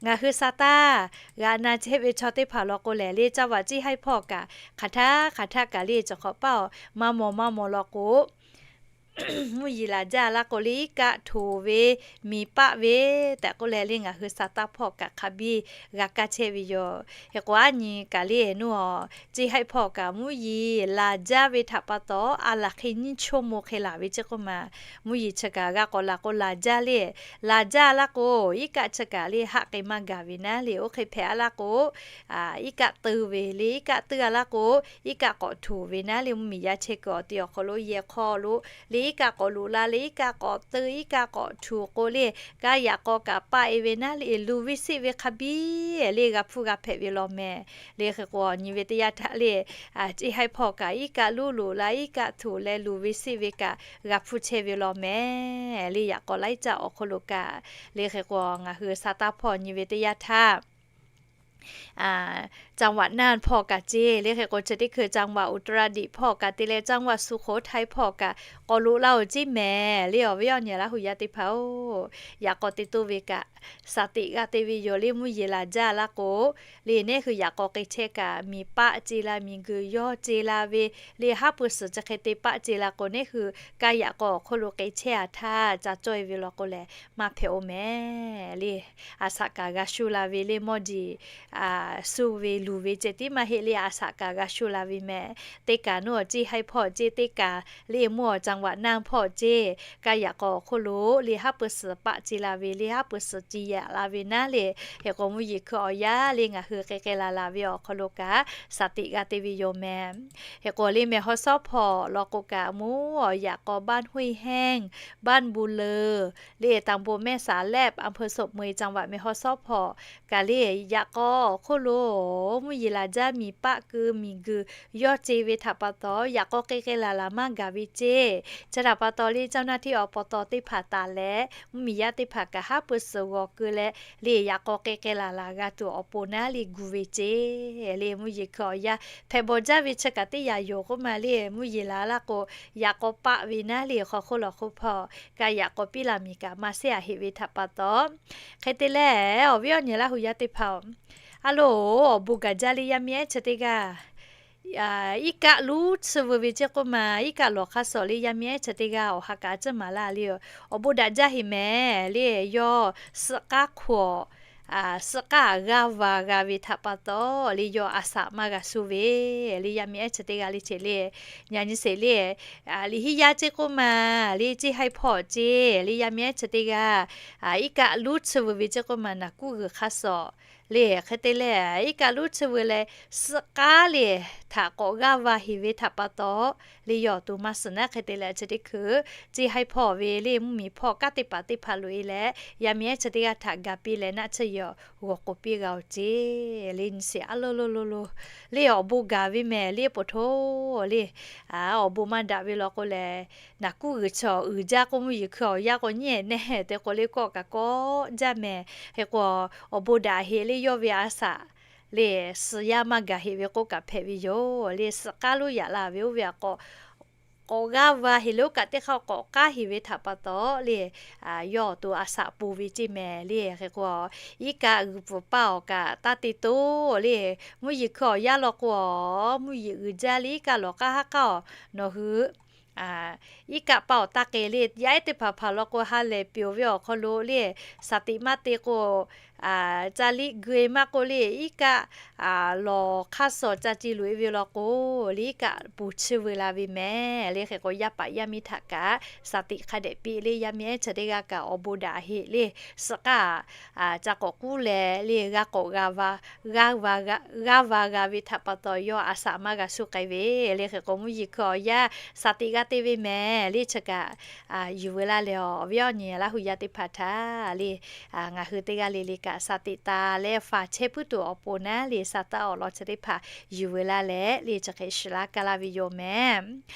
ngaˬ hui sa taˇ g'a na chehˇ ve chaw teˇ hpaˍ law k'o lehˬ le, จังหวัดเซี่ยงไฮ้ hpawˇ kaꞈ hk'aˬ htaˇ hk'aˬ htaˇ kaꞈ le, cawˬ hk'awꞈ paˇ-oˬ, maˇ maw maˇ maw law k'o, mvuhˇ yeˬ laˬ jaˇ laˇ k'o le, iˉ kaˆ htuˬ ve, miˬ paˆ ve tehꞈ k'oˆ leh le, ngaˬ hui sa taˇ hpawˇ kaꞈ hk'a biˇ g'a kaˇ chehˇ ve yoˬ. Hk'e k'o, aˉ nyi kaꞈ le, nuˇ awˬ เซี่ยงไฮ้ hpawˇ kaꞈ mvuhˇ yeˬ laˬ jaˇ ve htaꞈ pa taw, a laˬ hk'e nyiˇ ชั่วโมง hk'e laˬ ve ceˇ k'oˆ ma. Mvuhˇ yeˬ chi kaꞈ g'a k'awꞈ laˬ k'o laˬ jaˇ le, laˬ jaˇ laˇ k'o, iˉ kaˆ chi kaꞈ le haˆ k'ai maˇ gaˬ ve naˉ le, oˇ hk'e hpehꞈ a laˇ k'o, iˉ kaˆ teu ve le, iˉ kaˆ teu a laˇ k'o, iˉ kaˆ k'awꞈ htuˬ ve naˉ le. Mvuhˇmiˬ yaˇ chehˇ kuiˬ awˬ ti awˬ hk'aw lo yehˬ hk'aw lo le, iˉ kaˆ k'awꞈ loꞈ la le, iˉ kaˆ k'awꞈ teu, iˉ kaˆ k'awꞈ htuˬ k'o le, kaˇ yaꞈ k'aw kaꞈ paˆ e ve naˉ le, luˬ ve siˆ ve hk'a biˇ le g'a hpuˇ g'a hpehꞈ ve law mehˍ. Le hk'e k'o, nyi ve teˇ yanˇ htaˇ le, เซี่ยงไฮ้ hpawˇ kaꞈ iˉ kaˆ luˉ loꞈ la, iˉ kaˆ htuˬ leh luˬ ve siˆ ve kaꞈ g'a hpuˇ chehˇ ve law mehˍ. Le yaꞈ k'aw laiˉ caˆ awˬ hk'oˆ lo kaꞈ, le hk'e k'o, ngaˬ hui sa taˇ hpawˇ nyi ve teˇ yanˇ htaˇ จังหวัดน่าน hpawˇ kaꞈ ceˇ le. Hk'e k'o, chi teˇ hkui จังหวัดอุตรดิตถ์ hpawˇ kaꞈ te leh จังหวัดสุโขทัย hpawˇ kaꞈ k'awꞈ loꞈ la-oˬ ceˇ mehˍ. Le awˬ viˉ awˬ nyi Laˇ hu yaˇ teˇ hpaˍ-oˬ, yaꞈ k'aw te toˇ ve kaꞈ, shaˍ tiꞈ g'a te ve yoˬ le. Mvuhˇ yeˬ laˬ jaˇ laˇ k'o, le neˇ hui yaꞈ k'aw k'ai chehˇ kaꞈ, miˬ paˆ ce la, miˬ guiˬ yawˇ ce la ve le, haˉ pui suhˍ chi hk'e te paˆ ce la k'o, neˇ hui kaˇ yaꞈ k'aw awˬ hk'oˆ lo k'ai chehˇ a htaˇ ca cawˇ e ve law k'o lehˬ, maˇ hpehꞈ-oˬ mehˍ le. A shaꞈ kaꞈ g'a shu la ve le, mawˇ diˬ suˇ ve luˬ ve ceh tiˉ maˇ heˆ le, a shaꞈ kaꞈ g'a shu la ve mehˍ. Teˇ kaꞈ nuˇ awˬ เซี่ยงไฮ้ hpawˇ ceˇ, teˇ kaꞈ le mvuhˇ awˬ จังหวัดน่าน hpawˇ ceˇ, kaˇ yaꞈ k'aw awˬ hk'oˆ lo le haˉ pui suhˍ paˆ ce la ve le, haˉ pui suhˍ ce yaꞈ la ve naˉ le. Hk'e k'o, mvuhˇ yeˬ hkui awˬ yanˇ le ngaˬ hui k'ai k'ai laˬ laˬ ve awˬ hk'aw lo kaꞈ shaˍ tiꞈ g'a te ve yoˬ mehˍ. Hk'e k'o, le mehˬ haw shawˉ hpawˇ law k'o kaꞈ, mvuhˇ awˬ yaꞈ k'aw บ้านห้วยแห้ง, บ้านบุญเลิศ le, ตำบลแม่สาแลบ อำเภอโสบเมย จังหวัดแม่ฮ่องสอน hpawˇ kaꞈ le, yaꞈ k'aw awˬ hk'oˆ lo mvuhˇ yeˬ laˬ jaˇ, miˬ paˆ keu, miˬ guiˬ yawˇ ce ve htaꞈ pa taw, yaꞈ k'aw k'ai k'ai laˬ laˬ maˇ gaˬ ve ceˇ. Chi htaꞈ pa taw le, เจ้าหน้าที่ อปต teˇ hpaˍ taˍ leh, mvuhˇmiˬ yaˇ teˇ hpaˍ kaꞈ haˉ pui suhˍ g'awˬ keu leh le, yaꞈ k'aw k'ai k'ai laˬ laˬ g'a tuˬ awˬ pon naˉ le gu ve ceˇ. Le mvuhˇ yeˬ hkui awˬ yanˇ hpehꞈ bawˬ jaˇ ve chi kaꞈ teˇ yanˇ yoˬ k'oˆ ma le, mvuhˇ yeˬ laˬ laˇ k'o, yaꞈ k'aw paˆ ve naˉ le, hk'aw hk'oˆ lawˬ hk'oˆ hpawˇ kaꞈ yaꞈ k'aw piˇ laˬ miˬ kaꞈ maˇ sehˉ a heˆ ve htaꞈ pa taw, hk'e te leh awˬ viˉ awˬ nyi Laˇ hu yaˇ teˇ hpaˍ-oˬ, A loˬ, awˬ bon gaˬ jaˇ le yaˇ miˇ ehˉ chi teˇ g'aˇ. Iˉ kaˆ luˉ tsuhˇ veu ve ceˇ k'oˆ ma, iˉ kaˆ lawˬ hk'aˇ suh le yaˇ miˇ ehˉ chi teˇ g'aˇ awˬ ha kaꞈ a ciˉ maˍ laˇ le. Awˬ bon daꞈ jaˇ heˍ mehˍ le. Yawˇ suhˆ k'aˉ hk'oꞈ, suhˆ k'aˉ g'aˇ va g'a ve htaꞈ pa taw le, yawˇ a saꞈ maˇ g'a shu ve le yaˇ miˇ ehˉ chi teˇ g'aˇ le ceˇ le. Nyi nyi sheˍ le. Liꞈ henˇ yaˇ ceˇ k'oˆ ma le, ceˇ haiˇ hpawˇ ceˇ le yaˇ miˇ ehˉ chi teˇ g'aˇ. Iˉ kaˆ luˉ tsuhˇ veu ve ceˇ k'oˆ ma, naˍ kuˉ g'uiˬ hk'aˇ suh le. Hk'e te leh, iˉ kaˆ luˉ tsuhˇ veu leh, suhˆ k'aˉ le htaꞈ k'awꞈ g'aˇ va heˍ ve htaꞈ pa taw le, yawˇ awˬ to maˇ suhˍ naˉ. Hk'e te leh chi teˇ hkui ceˇ haiˇ hpawˇ ve le, mvuhˇ miˬ hpawˇ kanˉ teˇ hpaˍ teˇ hpaˍ loꞈ e leh, yaˇ miˇ ehˉ chi teˇ g'aˇ htaꞈ gaˬ piˇ leh naˆ tsuhˇ yawˇ g'awˬ k'oˍ piˇ g'a oˬ ceˇ le. Nyi sheˍ, a loˬ loˬ loˬ loˬ le, awˬ bon gaˬ ve mehˍ le, poˬ htoˬ le. Awˬ bon maˇ daꞈ ve law k'o lehˬ, naˍ kuˉ g'uiˬ chi uiˍ jaˇ k'o, mvuhˇ yeˬ hkui awˬ yanˇ k'o nyi nehˬ te k'o le, kawˆ kaꞈ kawˆ jaˇ mehˍ. Hk'e k'o, awˬ bon daꞈ heˍ le, yawˇ ve a saꞈ le, suhˍ yaˇ maˇ gaˬ heˍ ve k'oˆ kaꞈ hpehꞈ ve yoˬ le. Suhˆ k'aˉ lonˉ yaꞈ la ve oˇ ve aꞈ k'awꞈ k'awꞈ g'aˇ va heˍ le, oˇ kaꞈ teˇ hk'aˇ k'awꞈ k'aˉ heˍ ve htaꞈ pa taw le, yawˇ awˬ to a saꞈ pon ve ceˇ mehˍ le. Hk'e k'o, iˉ kaˆ g'uiˬ pfuhˍ paˇ awˬ kaꞈ taˇ te toˇ le. Mvuhˇ yeˬ hkui awˬ yanˇ law k'o, mvuhˇ yeˬ uiˍ jaˇ le, iˉ kaˆ lawˬ k'aˉ haˉ k'aˉ awˬ nawˬ hui iˉ kaˆ paˇ awˬ taˇ k'e le. Yaˇ ehˉ teˇ hpaˍ hpaˍ law k'o, ha lehˬ peuˬ ve awˬ hk'aw lo le, shaˍ tiꞈ maˇ te k'o, ca liˆ geu e maˇ k'oˆ le, iˉ kaˆ lawˬ hk'aˇ suh ca ce loꞈ e ve law k'o le, iˉ kaˆ pon tsuhˇ veu la ve mehˍ le. Hk'e k'o, yaˇ paˍ yaˇ miˇ htaꞈ kaꞈ shaˍ tiꞈ hk'a dehꞈ piˇ le, yaˇ miˇ ehˉ chi teˇ g'aˇ kaꞈ awˬ bon daꞈ heˍ le. Suhˆ k'aˉ ca k'awꞈ k'uˉ leh le, g'a k'awꞈ g'a g'aˇ va g'a ve htaꞈ pa taw, yawˇ a saꞈ maˇ g'a shu k'ai ve le. Hk'e k'o, mvuhˇ yeˬ hkui awˬ yanˇ shaˍ tiꞈ g'a te ve mehˍ le. Chi kaꞈ yuˬ veu laˇ leh, awˬ viˉ awˬ nyi Laˇ huˍ yaˇ teˇ hpaˍ htaꞈ le, ngaˬ hui teˇ g'aˇ le le kaꞈ shaˍ tiꞈ taˍ leh faˍ chehˇ puiˉ tuˬ awˬ pon naˉ le, shaˍ taꞈ awˬ lawn chi teˇ hpaˍ yuˬ veu laˇ leh le, chi hk'e shiˍ laˇ kaˇ laˇ ve yoˬ mehˍ.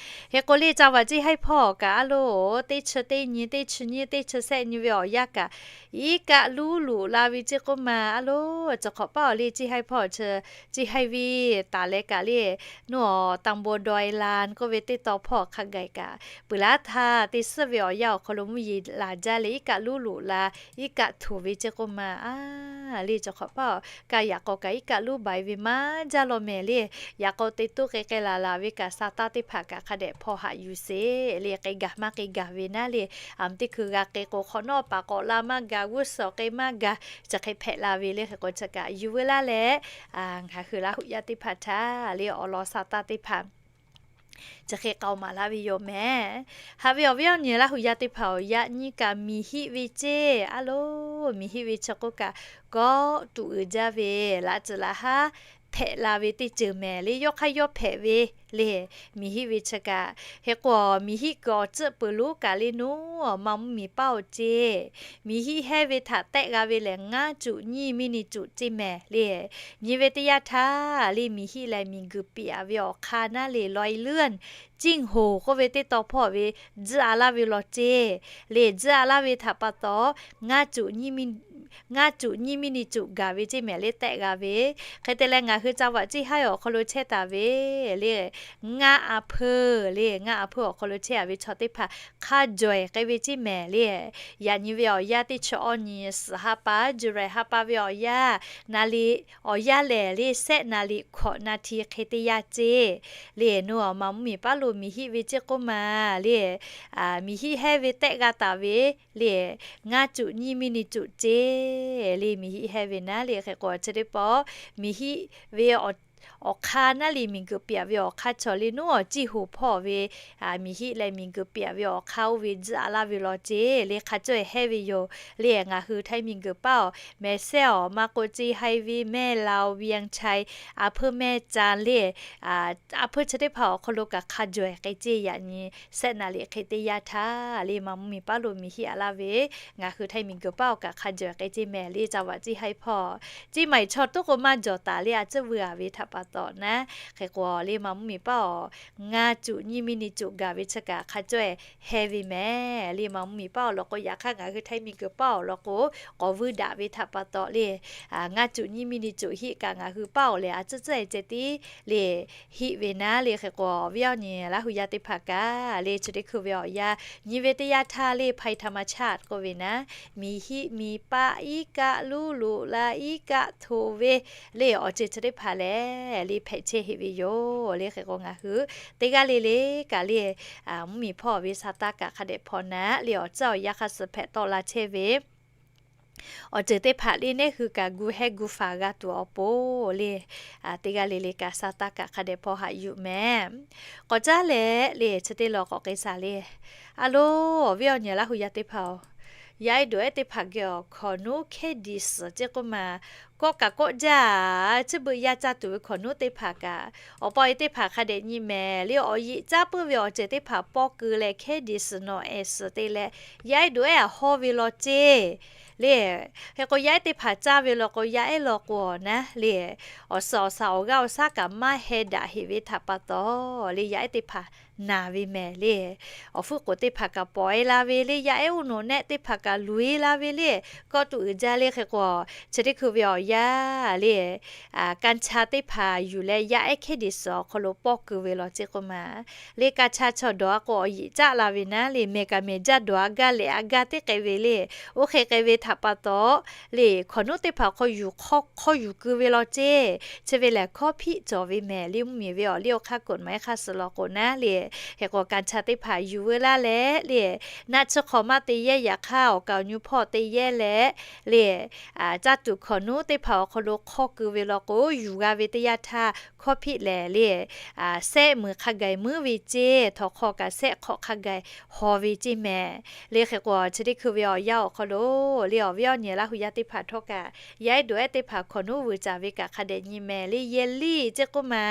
Hk'e k'o le, ca vaꞈ ceˇ haiˇ hpawˇ kaꞈ a loˬ, teˇ chi teˇ nyi, teˇ chi nyiˇ, teˇ chi shehˆ nyi ve awˬ yanˇ kaꞈ, iˉ kaˆ luˉ loꞈ la ve ceˇ k'oˆ ma a loˬ. Chi hk'awꞈ paˇ awˬ le, ceˇ haiˇ hpawˇ chi, ceˇ haiˇ ve taˍ leh kaꞈ le, nuˇ awˬ ตำบลดอยลาน k'oˆ ve teˇ taw hpawˇ hk'a gaˬ kaꞈ, peuˬ laˇ htaˇ teˇ suhˉ ve awˬ yanˇ awˬ hk'aw lo mvuhˇ yeˬ laˬ jaˇ leh, iˉ kaˆ luˉ loꞈ la, iˉ kaˆ htoꞈ ve ceˇ k'oˆ ma a le. Chi hk'awꞈ paˇ awˬ kaꞈ, yaꞈ k'aw kaꞈ iˉ kaˆ luˉ baiˍ ve maˇ jaˇ law mehˍ le. Yaꞈ k'aw te toˇ k'e k'ai laˬ laˬ ve kaꞈ, shaˍ taˇ teˇ hpaˍ kaꞈ hk'a dehꞈ hpaw haꞈ yuˬ sheˍ le. K'ai gaˬ maˇ k'ai gaˬ ve naˉ le, aˬ teˇ hkui g'a k'ai k'o, hk'awꞈ nawˉ paˍ k'awꞈ la maˇ gaˬ, g'uˇ suhˍ k'ai maˇ gaˬ, chi hk'e hpehꞈ la ve le. Hk'e k'o, chi kaꞈ yuˬ veu laˇ leh, ngaˬ hui Laˇ huˍ yaˇ teˇ hpaˍ htaꞈ le, awˬ lawn shaˍ taˇ teˇ hpaˍ chi hk'e k'aoˍ maˍ laˇ ve yoˬ mehˍ. Haꞈ ve awˬ viˉ awˬ nyi Laˇ huˍ yaˇ teˇ hpaˍ awˬ, yaꞈ nyi kaꞈ miˬ hiˆ ve ceˇ a loˬ. Miˬ hiˆ ve chi k'oˆ kaꞈ, kawˆ tuꞈ uiˍ jaˇ ve, laꞈ tcuhˍ laꞈ haˉ hpehꞈ la ve teˇ ceuˬ mehˍ le. Yawˇ hk'aˇ yawˇ hpehꞈ ve le, miˬ hiˆ ve chi kaꞈ. Hk'e k'o, miˬ hiˆ kuiˬ awˬ tcuhˆ peuˬ lonˉ kaꞈ le, nuˇ awˬ ma mvuhˇ miˬ paˇ awˬ ceˇ, miˬ hiˆ hehnˇ ve htaꞈ tehˆ g'a ve lehˬ, ngaˇ cuꞈ nyiˇ miˇ ni cuꞈ ceˇ mehˍ le. Nyi ve teˇ yanˇ htaˇ le, miˬ hiˆ leh miˬ guiˬ piˍ a ve awˬ hk'aˇ naˉ le, รอยเลื่อน jinˇ hoˍ k'oˆ ve teˇ taw hpawˇ ve, tzuhˆ a laˇ ve law ceˇ le. Tzuhˆ a laˇ ve htaꞈ pa taw, ngaˇ cuꞈ nyiˇ miˇ ni cuꞈ gaˬ ve ceˇ mehˍ le, tehˆ g'a ve. Hk'e te leh, ngaˬ hui ca vaꞈ ceˇ haiˇ awˬ hk'aw lo chehˇ taˍ ve le, ngaˇ a hpeuˇ le, ngaˇ a hpeuˇ awˬ hk'aw lo chehˇ a ve chaw teˇ hpaˍ hk'a jawˬ e k'ai ve ceˇ mehˍ le. Yaꞈ nyi ve awˬ yanˇ teˇ chi awˇ nyi suhˍ ha pa, July ha pa ve awˬ yanˇ, naˍ liꞈ awˬ yanˇ lehˬ le, shehˆ naˍ liꞈ hkawꞈ naˍ hti hk'e teˇ yanˇ ceˇ le. Nuˇ awˬ ma mvuhˇ miˬ paˉ lo miˬ hiˆ ve ceˇ k'oˆ ma le, miˬ hiˆ hehnˇ ve tehˆ g'a taˍ ve le, ngaˇ cuꞈ nyiˇ miˇ ni cuꞈ ceˇ le. Miˬ hiˆ hehnˇ ve naˉ le. Hk'e k'o, chi teˇ pawˆ miˬ hiˆ ve awˬ hk'aˇ naˉ le, miˬ guiˬ piˍ a ve awˬ hk'aˇ chaw le, nuˇ awˬ ciˇ hoˍ hpawˇ ve miˬ hiˆ leh miˬ guiˬ piˍ a ve awˬ hk'aˇ oˇ ve tzuhˆ a laˇ ve law ceˇ le, hk'a cawˇ e hehnˇ ve yoˬ le. Ngaˬ hui Htaiˇ miˬ guiˬ paˇ awˬ, mehˍ sehˉ awˬ ma k'o, ceˇ haiˇ ve mehˆ lao, เวียงชัย, a hpeuˇ mehˆ จันทร์ le, a hpeuˇ chi teˇ hpaˍ awˬ hk'aw lo kaꞈ hk'a jawˬ e k'ai ceˇ. Yaꞈ nyi shehˆ naˍ liꞈ hk'e teˇ yanˇ htaˇ le, ma mvuhˇ miˬ paˉ lo miˬ hiˆ a laˇ ve, ngaˬ hui Htaiˇ miˬ guiˬ paˇ awˬ kaꞈ hk'a jawˬ e k'ai ceˇ mehˍ le. Ca vaꞈ ceˇ haiˇ hpawˇ, ceˇ maˬ chaw toˉ k'o maˇ jawˬ taˍ le, a tcuhˉ veu a ve htaꞈ pa taw naˉ. Hk'e k'o, le ma mvuhˇmiˬ paˉ awˬ ngaˇ cuꞈ nyiˇ miˇ ni cuꞈ gaˬ ve chi kaꞈ hk'a cawehˇ heh ve mehˍ. Le ma mvuhˇmiˬ paˉ awˬ lawn k'o, yaꞈ hk'aˇ ngaˬ hui htaiˇ miˬguiˬ paˉ awˬ lawn k'o, k'awꞈ vuiˇ daꞈ ve htaꞈ pa taw le, ngaˇ cuꞈ nyiˇ miˇ ni cuꞈ hiˆ kaꞈ ngaˬ hui paˉ awˬ lehˬ a tcuhˉ tcuhˉ e ceh tiˉ le hiˆ ve naˉ. Le hk'e k'o, awˬ viˉ awˬ nyi Laˇ hu yaˇ teˇ hpaˍ kaꞈ le chi teˇ hkui ve awˬ yanˇ nyi ve teˇ yanˇ htaˇ le ภัยธรรมชาติ k'oˆ ve naˉ, miˬ hiˆ miˬ paˆ iˉ kaˆ luˉ loꞈ la iˉ kaˆ hto ve le awˬ ceuˬ chi teˇ hpaˍ lehˬ le hpehꞈ chehˇ heˆ ve yoˬ. Le hk'e k'o, ngaˬ hui teˇ g'aˇ le le kaꞈ le mvuhˇmiˬ hpawˇ ve sa taˇ kaꞈ hk'a dehꞈ hpaw naˉ le awˬ tcuhˉ awˬ yanˇ hk'a suh hpehꞈ tawˆ la chehˇ ve awˬ ceuˬ teˇ hpaˍ le neˉ hui kaꞈ gu hehˉ gu faˍ g'a tuˬ awˬ pon le, teˇ g'aˇ le le kaꞈ sa taˇ kaꞈ hk'a dehꞈ hpaw haꞈ yuˬ mehˍ. K'awꞈ caˉ leh le chi teˇ lawn k'awꞈ k'ai shaˍ le. A lo, awˬ viˉ awˬ nyi Laˇ hu yaˇ teˇ hpaˍ-oˬ, yaˇ ehˉ dawˬ ehˉ teˇ hpaˍ geh awˬ hkawꞈ nuˉ แคดิส ceˇ k'oˆ ma, kawˆ kaꞈ kawˆ jaˇ, chi beuꞈ yaˇ caˇ tuˬ ve hkawꞈ nuˉ teˇ hpaˍ kaꞈ, awˬ pa awˬ e teˇ hpaˍ hk'a dehꞈ nyi mehˍ le awˬ yeꞈ caˉ puiˉ ve awˬ ceuˬ teˇ hpaˍ pawˇ keu leh แคดิส nawˬ ehˍ suhˍ te leh yaˇ ehˉ dawˬ ehˉ aꞈ hawˇ ve law ceˇ le. Hk'e k'o, yaˇ ehˉ teˇ hpaˍ caˇ ve law k'o, yaˇ ehˉ law k'o awˬ naˉ le, awˬ suhˍ awˬ shaˍ awˬ g'aˇ awˬ shaˉ kaꞈ maˇ heh daꞈ heꞈ ve htaꞈ pa taw le, yaˇ ehˉ teˇ hpaˍ naˬ ve mehˍ le. Awˬ hpfuhˇ k'oˍ teˇ hpaˍ kaꞈ pawꞈ e la ve le, yaˇ ehˉ oˇ nawˬ nehˆ teˇ hpaˍ kaꞈ luˬ e la ve le. Kawˆ tuˬ uiˍ jaˇ le. Hk'e k'o, chi teˇ hkui ve awˬ yanˇ le กัญชา teˇ hpaˍ yuˬ leh yaˇ ehˉ แคดิส awˬ hk'aw lo pawˇ keu ve law ceˇ k'oˆ ma le. กัญชา chaw dawˬ a k'o awˬ yeꞈ caˆ la ve naˉ le, mehˬ kaꞈ mehˬ jaˇ dawˬ a gaˇ lehꞈ a gaˇ teˇ k'ai ve le. Oˇ hk'e k'ai ve htaꞈ pa taw le hkawꞈ nuˉ teˇ hpaˍ hk'aw yuˬ hk'aw yuˬ keu ve law ceˇ. Chi ve lehˬ hkawˇ hpiˆ cawˬ ve mehˍ le. Mvuhˇmiˬ ve awˬ liˇ awˬ hk'aˇ กฎหมาย hk'a suh law k'o naˉ le, hk'e k'o กัญชา teˇ hpaˍ yuˬ veu laˇ leh le, naˆ tsuhˇ hk'aw maˇ te yehˇ, yaꞈ hk'aˇ awˬ kaˍ awˬ nyu hpawˇ te yehˇ leh le, caˇ tuˬ hkawꞈ nuˉ teˇ hpaˍ awˬ hk'aw lo hk'aw keu ve law k'o, yuˬ g'a ve teˇ yanˇ htaˇ hkawˇ hpiˆ lehˬ le, sehˆ muiˬ hk'a gaˬ muiˉ ve ceˇ, htawnˍ hk'aw kaꞈ sehˆ hk'awꞈ hk'a gaˬ haw ve ceˇ mehˍ le. Hk'e k'o, chi teˇ hkui ve awˬ yanˇ awˬ hk'aw lo le awˬ viˉ awˬ nyi Laˇ hu yaˇ teˇ hpaˍ htawˇ kaꞈ yaˇ ehˉ dawˬ ehˉ teˇ hpaˍ hkawꞈ nuˉ vuiˬ caˍ ve kaꞈ hk'a dehꞈ nyi mehˍ le. Yehˇ liˇ ceˇ k'oˆ ma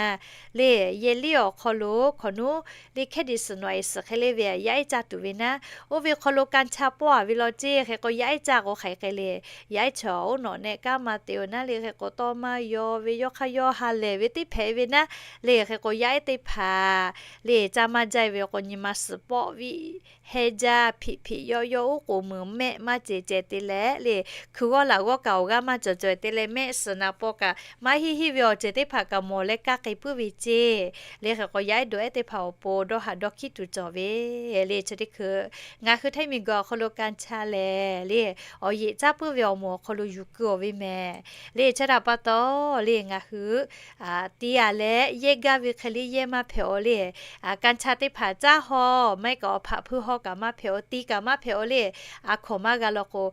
le, yehˇ liˇ awˬ hk'aw lo hkawꞈ nuˉ le แคดิส nawˬ ehˍ suhˍ hk'e le ve yaˇ ehˉ caˇ tuˬ ve naˉ, oˇ ve hk'aw lo กัญชา pawˇ a ve law ceˇ. Hk'e k'o, yaˇ ehˉ caˇ k'o hk'aˬ hk'e le, yaˇ ehˉ chaw oˇ nawˬ nehˆ kanˉ maˇ te oˬ naˉ le. Hk'e k'o, tawˇ maˇ yaw ve yawˇ hk'aˇ yawˇ ha lehˬ ve teˇ hpehꞈ ve naˉ le. Hk'e k'o, yaˇ ehˉ teˇ hpaˍ le caˇ maˇ jaˇ ve k'o, nyi ma suhˍ pawˆ viˆ heh jaˇ hpiꞈ hpiꞈ yawˇ yawˇ oˉ k'oˍ meuˍ mehˆ maˇ cehˬ cehˬ te leh le, hkui g'awˇ laꞈ g'awˇ kaꞈ awˬ g'aˇ maˇ cawˬ cawˬ te leh mehˆ suhˍ naˍ paw kaꞈ maˇ hiˆ hiˆ ve awˬ ceuˬ teˇ hpaˍ kaꞈ mawˬ leh kaˇ k'ai puiˉ ve ceˇ. Le hk'e k'o, yaˇ ehˉ dawˬ ehˉ teˇ hpaˍ awˬ pon dawˇ haꞈ dawˇ hkiˉ tuˬ cawˬ ve le. Chi teˇ hkui ngaˬ hui htaiˇ miˬguiˬ awˬ hk'aw lo กัญชา lehˬ le, awˬ yeꞈ caˉ puiˉ ve awˬ moˍ awˬ hk'aw lo yuˬ keu awˬ ve mehˍ le. Chi htaꞈ pa taw le ngaˬ hui ti a leh yehˇ gaˇ ve hk'e le yehˇ maˇ hpehꞈ aw le. กัญชา teˇ hpaˍ caˇ haw maˇ heˆ kaꞈ awˬ hpaꞈ hpui haw kaꞈ maˇ hpehꞈ aw, ti kaꞈ maˇ hpehꞈ aw le. A hkawˍ maˇ g'a law k'o,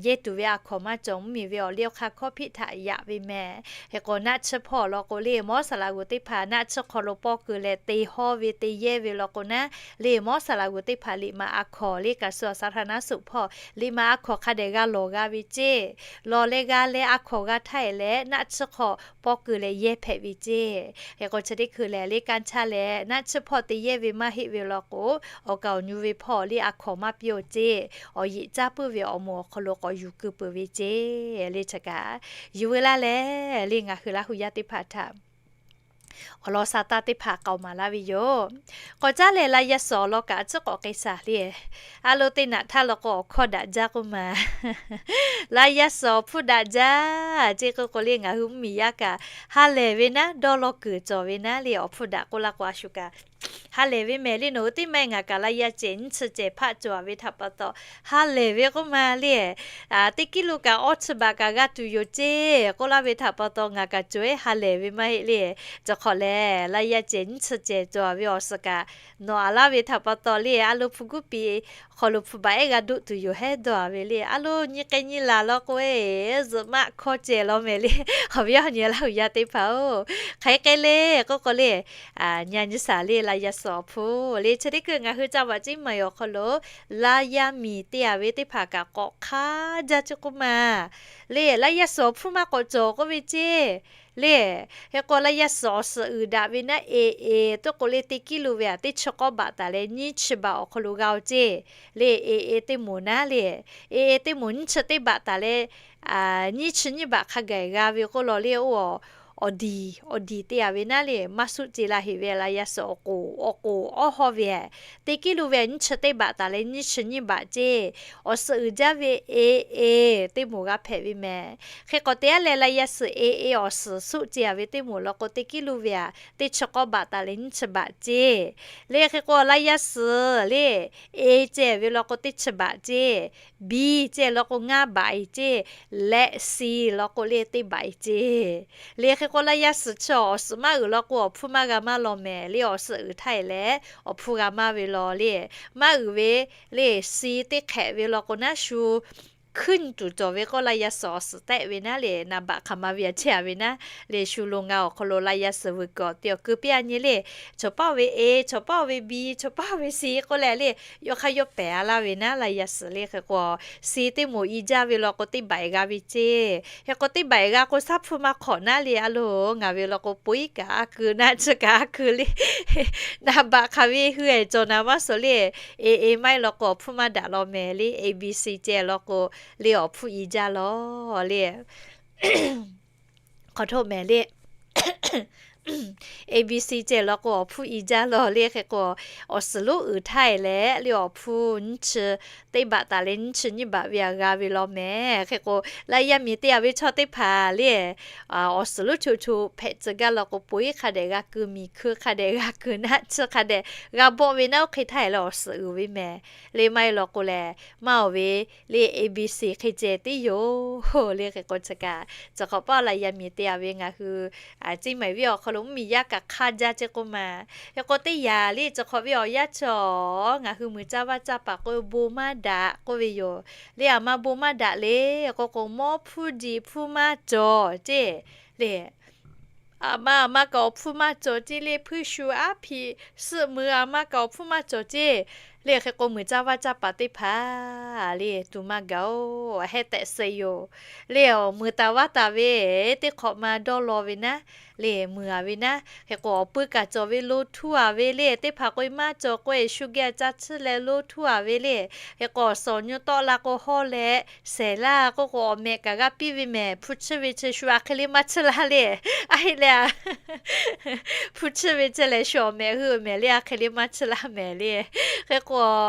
yehˇ tuˬ ve a hkawˍ maˇ cawˬ. Mvuhˇmiˬ ve awˬ liˇ awˬ hk'aˇ hkawˇ hpiˆ htaꞈ yaꞈ ve mehˍ. Hk'e k'o, naˆ tsuhˇ hpawˇ awˬ lawn k'o le, mawˉ saˍ laꞈ g'uˬ teˇ hpaˍ naˆ tsuhˇ hk'aw lo pawˇ keu leh te hawˇ ve te yehˇ ve law k'o naˉ le, mawˉ saˍ laꞈ g'uˬ teˇ hpaˍ liꞈ ma a hkawˍ le, กระทรวงสาธารณสุข hpawˇ liꞈ ma a hkawˍ hk'a dehꞈ g'a lawˬ g'a ve ceˇ. Lawˬ leh g'a leh a hkawˍ g'a htaˇ e leh naˆ tsuhˇ hk'aw pawˇ keu leh yehˇ hpehꞈ ve ceˇ. Hk'e k'o, chi teˇ hkui lehˬ le กัญชา lehˬ naˆ tsuhˇ hpawˇ te yehˇ ve maˇ heˆ ve law k'o, awˬ kaˍ awˬ nyu ve hpawˇ le a hkawˍ maˇ piˇ aw ceˇ. Awˬ yeꞈ caˇ puiˉ ve awˬ moˍ awˬ hk'aw lo k'awꞈ yuˬ keu peuˬ ve ceˇ. Le chi kaꞈ yuˬ veu laˇ leh le ngaˬ hui Laˇ hu yaˇ teˇ hpaˍ htaꞈ awˬ lawn sa taˇ teˇ hpaˍ k'aoˍ maˍ laˇ ve yoˬ. K'awꞈ caˉ lehˬ, laˇ yaˇ suhˍ awˬ lawn kaꞈ a tcuhˉ k'awꞈ k'ai shaˍ le. A lo teˇ naꞈ htaˇ law k'o awˬ hkawˇ daꞈ jaˇ k'oˆ ma, laˇ yaˇ suhˍ awˬ hpfuhˇ daꞈ jaˇ ceˇ k'oˆ k'o le, ngaˬ hui mvuhˇmiˬ yaˇ kaꞈ ha lehˬ ve naˉ dawˇ law kuiˬ cawˬ ve naˉ le, awˬ hpfuhˇ daꞈ k'oˆ laˇ k'o a shu kaꞈ ha lehˬ ve mehˍ le. Nawˬ hui teˇ maˇ ngaˬ kaꞈ laˇ yaˇ cehˬ nyiˇ chi cehˬ hpaˆ cawˬ a ve htaꞈ pa taw ha lehˬ ve k'oˆ ma le. Teˇ kiˉ lo kaꞈ awˇ chi baꞈ kaꞈ g'a tuˬ yoˬ ceˇ k'oˆ laˇ ve htaꞈ pa taw ngaˬ kaꞈ cawˬ eˉ ha lehˬ ve maˇ heˆ le. Cawˬ hk'awꞈ lehˬ, laˇ yaˇ cehˬ nyiˇ chi cehˬ cawˬ a ve awˬ suhˍ kaꞈ nawˬ a laˇ ve htaꞈ pa taw le, a lo hpu guˇ piˍ hk'aw lo hpu baꞈ ehˉ g'a doˆ tuˬ yoˬ hehˉ dawˇ a ve le. A lo nyi k'ai nyi laˬ law k'o e, zuhꞈ maˆ hkawˇ cehˬ law mehˍ le. Awˬ viˉ awˬ nyi Laˇ hu yaˇ teˇ hpaˍ-oˬ, hk'aˬ hk'e le k'oˆ k'o le, nyi nyi shaˍ le laˇ yaˇ suhˍ awˬ hpfuhˇ le. Chi teˇ hkui ngaˬ hui ca vaꞈ ceˇ maˬ awˬ hk'aw lo laˇ yaˇ miˬ te a ve teˇ hpaˍ kaꞈ k'awꞈ hk'aˇ jaˇ ceˇ k'oˆ ma le. Laˇ yaˇ suhˍ awˬ hpfuhˇ maˇ k'awꞈ cawˬ k'oˆ ve ceˇ le. Hk'e k'o, laˇ yaˇ suhˍ awˬ suhˍ uiˍ daꞈ ve naˉ e e toˆ k'o le, teˇ kiˉ lo ve a teˇ chi k'awˇ baꞈ taˍ leh nyiˇ chi baꞈ awˬ hk'aw lo g'a oˬ ceˇ le. E e teˇ moˍ naˉ le, e e teˇ moˍ nyiˇ chi teˇ baꞈ taˍ leh nyiˇ chi nyiˇ baꞈ hk'a gaˬ g'a ve k'oˆ law le. Oˇ awˬ diˍ awˬ diˍ te a ve naˉ le, maˇ suˆ ce la heˍ ve laˇ yaˇ suhˍ awˬ k'oˍ awˬ k'oˍ awˇ hawˇ ve, teˇ kiˉ lu ve nyiˇ chi teˇ baꞈ taˍ leh nyiˇ chi nyiˇ baꞈ ceˇ. Awˬ suhˍ uiˍ jaˇ ve e e teˇ moˍ g'a hpehꞈ ve mehˍ. Hk'e k'o te aˉ leh laˇ yaˇ suhˍ e e awˬ suhˍ suˆ ce a ve teˇ moˍ law k'o teˇ kiˉ lu ve aꞈ teˇ chi k'awˇ baꞈ taˍ leh nyiˇ chi baꞈ ceˇ. Le hk'e k'o laˇ yaˇ suhˍ le e ce ve law k'o teˇ chi baꞈ ceˇ. Biˇ ce law k'o ngaˇ baꞈ e ceˇ. Leh siˍ law k'o le teˇ baꞈ e ceˇ. Le hk'e k'o laˇ yaˇ suhˍ chi awˬ suhˍ maˇ uiˍ law k'o awˬ hpfuhˇ maˇ g'a maˇ law mehˍ le. Awˬ suhˍ uiˍ htaˇ e leh awˬ hpfuhˇ g'a maˇ ve law le. Maˇ uiˍ ve le siˍ teˇ hk'ehꞈ ve law k'o naˉ shu hkuiˇ nyi tuˬ cawˬ ve k'o laˇ yaˇ suhˍ awˬ suhˍ tehˆ ve naˉ le, naˍ baꞈ hk'aˬ ma ve aꞈ chehˇ a ve naˉ le. Shu lo ngaˬ awˬ hk'aw lo laˇ yaˇ suhˍ vuiˬ kuiˬ awˬ te awˬ keu piˇ a nyi le. Chaw paˇ ve e, chaw paˇ ve biˇ, chaw paˇ ve siˍ k'oˆ leh le, yawˇ hk'aˇ yawˇ pehˍ a laˇ ve naˉ laˇ yaˇ suhˍ le. Hk'e k'o siˍ teˇ moˍ i jaˇ ve law k'o teˇ baꞈ e g'a ve ceˇ. Hk'e k'o teˇ baꞈ e g'a k'o shaˉ hpfuhˇ maˇ hk'awꞈ naˉ le. A lo ngaˬ ve law k'o po iˉ kaꞈ a keu naˆ tsuhˇ kaꞈ a keu le. Naˍ baꞈ hk'aˬ ve hui e cawˬ naˍ maˇ suhˍ le. E e maˇ e law k'o awˬ hpfuhˇ maˇ daꞈ law mehˍ le. A b c ce law k'o le awˬ hpfuhˇ i jaˇ law le. Hk'aw htoˆ mehˍ le. A b c ce law k'o awˬ hpfuhˇ i jaˇ law le. Hk'e k'o awˬ suhˍ lonˉ uiˍ htaˇ e leh le awˬ hpfuhˇ nyiˇ chi teˇ baꞈ taˍ leh nyiˇ chi nyiˇ baꞈ ve aꞈ g'a ve law mehˍ. Hk'e k'o laˇ yaˇ miˬ te a ve chaw teˇ hpaˍ le awˬ suhˍ lonˉ cho cho hpehꞈ tcuh gaˇ law k'o po iˉ hk'a dehꞈ g'a keu, miˬ hkui hk'a dehꞈ g'a keu, naˆ tsuhˇ hk'a dehꞈ g'a bawˆ ve naˉ, oˇ hk'e htaˇ e leh awˬ suhˍ uiˍ ve mehˍ le. Maˇ e law k'o lehˬ maˇ awˬ ve le A B C hk'e ceh tiˉ yoˬ le. Hk'e k'o chi kaꞈ chi hk'awꞈ paˇ laꞈ yaˇ miˬ te a ve ngaˬ hui Ceˇ maiˍ viˉ awˬ hk'aw lo mvuhˇmiˬ yaˇ kaꞈ hk'aˇ jaˇ ceˇ k'oˆ ma. Hk'e k'o teˇ yanˇ le chi hk'awꞈ ve awˬ yanˇ chi awˬ ngaˬ hui muiˬ caˇ vaˇ caˇ paˍ k'oˆ ve bon maˇ daꞈ k'oˆ ve yoˬ le. Aˬ ma bon maˇ daꞈ le k'o k'o mawˇ hpfuhˇ jiˬ hpfuhˇ maˇ cawˬ ceˇ le. Aˬ ma aˬ ma kaꞈ awˬ hpfuhˇ maˇ cawˬ ceˇ le. Hpuiˇ shu aˉ hpiꞈ suhˆ mui aˬ ma kaꞈ awˬ hpfuhˇ maˇ cawˬ ceˇ le. Hk'e k'o muiˬ caˇ vaˇ caˇ paˍ teˇ hpaˍ le tuˬ maˇ gaˬ oˬ, heh tehꞈ suh yoˬ le. Awˬ muiˬ taˍ vaˇ taˍ ve teˇ hk'awꞈ ma dawˇ law ve naˉ le, muiˬ a ve naˉ. Hk'e k'o awˬ puiˇ kaꞈ cawˬ ve lo htuˇ a ve le. Teˇ hpaˍ k'o maˇ cawˬ k'oˆ e shu geh caˇ tsuhˇ leh lo htuˇ a ve le. Hk'e k'o awˬ suhˍ awˬ nyi tawˆ la k'o hawˇ leh shehˍ laˇ k'oˆ k'o awˬ mehꞈ kaꞈ g'a piˇ ve mehˍ. Hpu chiˇ ve chi shu a hk'e le maˇ chiˇ laˇ le. A heˆ le a, hpu chiˇ ve chi lehˬ shu awˬ mehꞈ hui mehˍ le, a hk'e le maˇ chiˇ laˇ mehˍ le. Hk'e k'o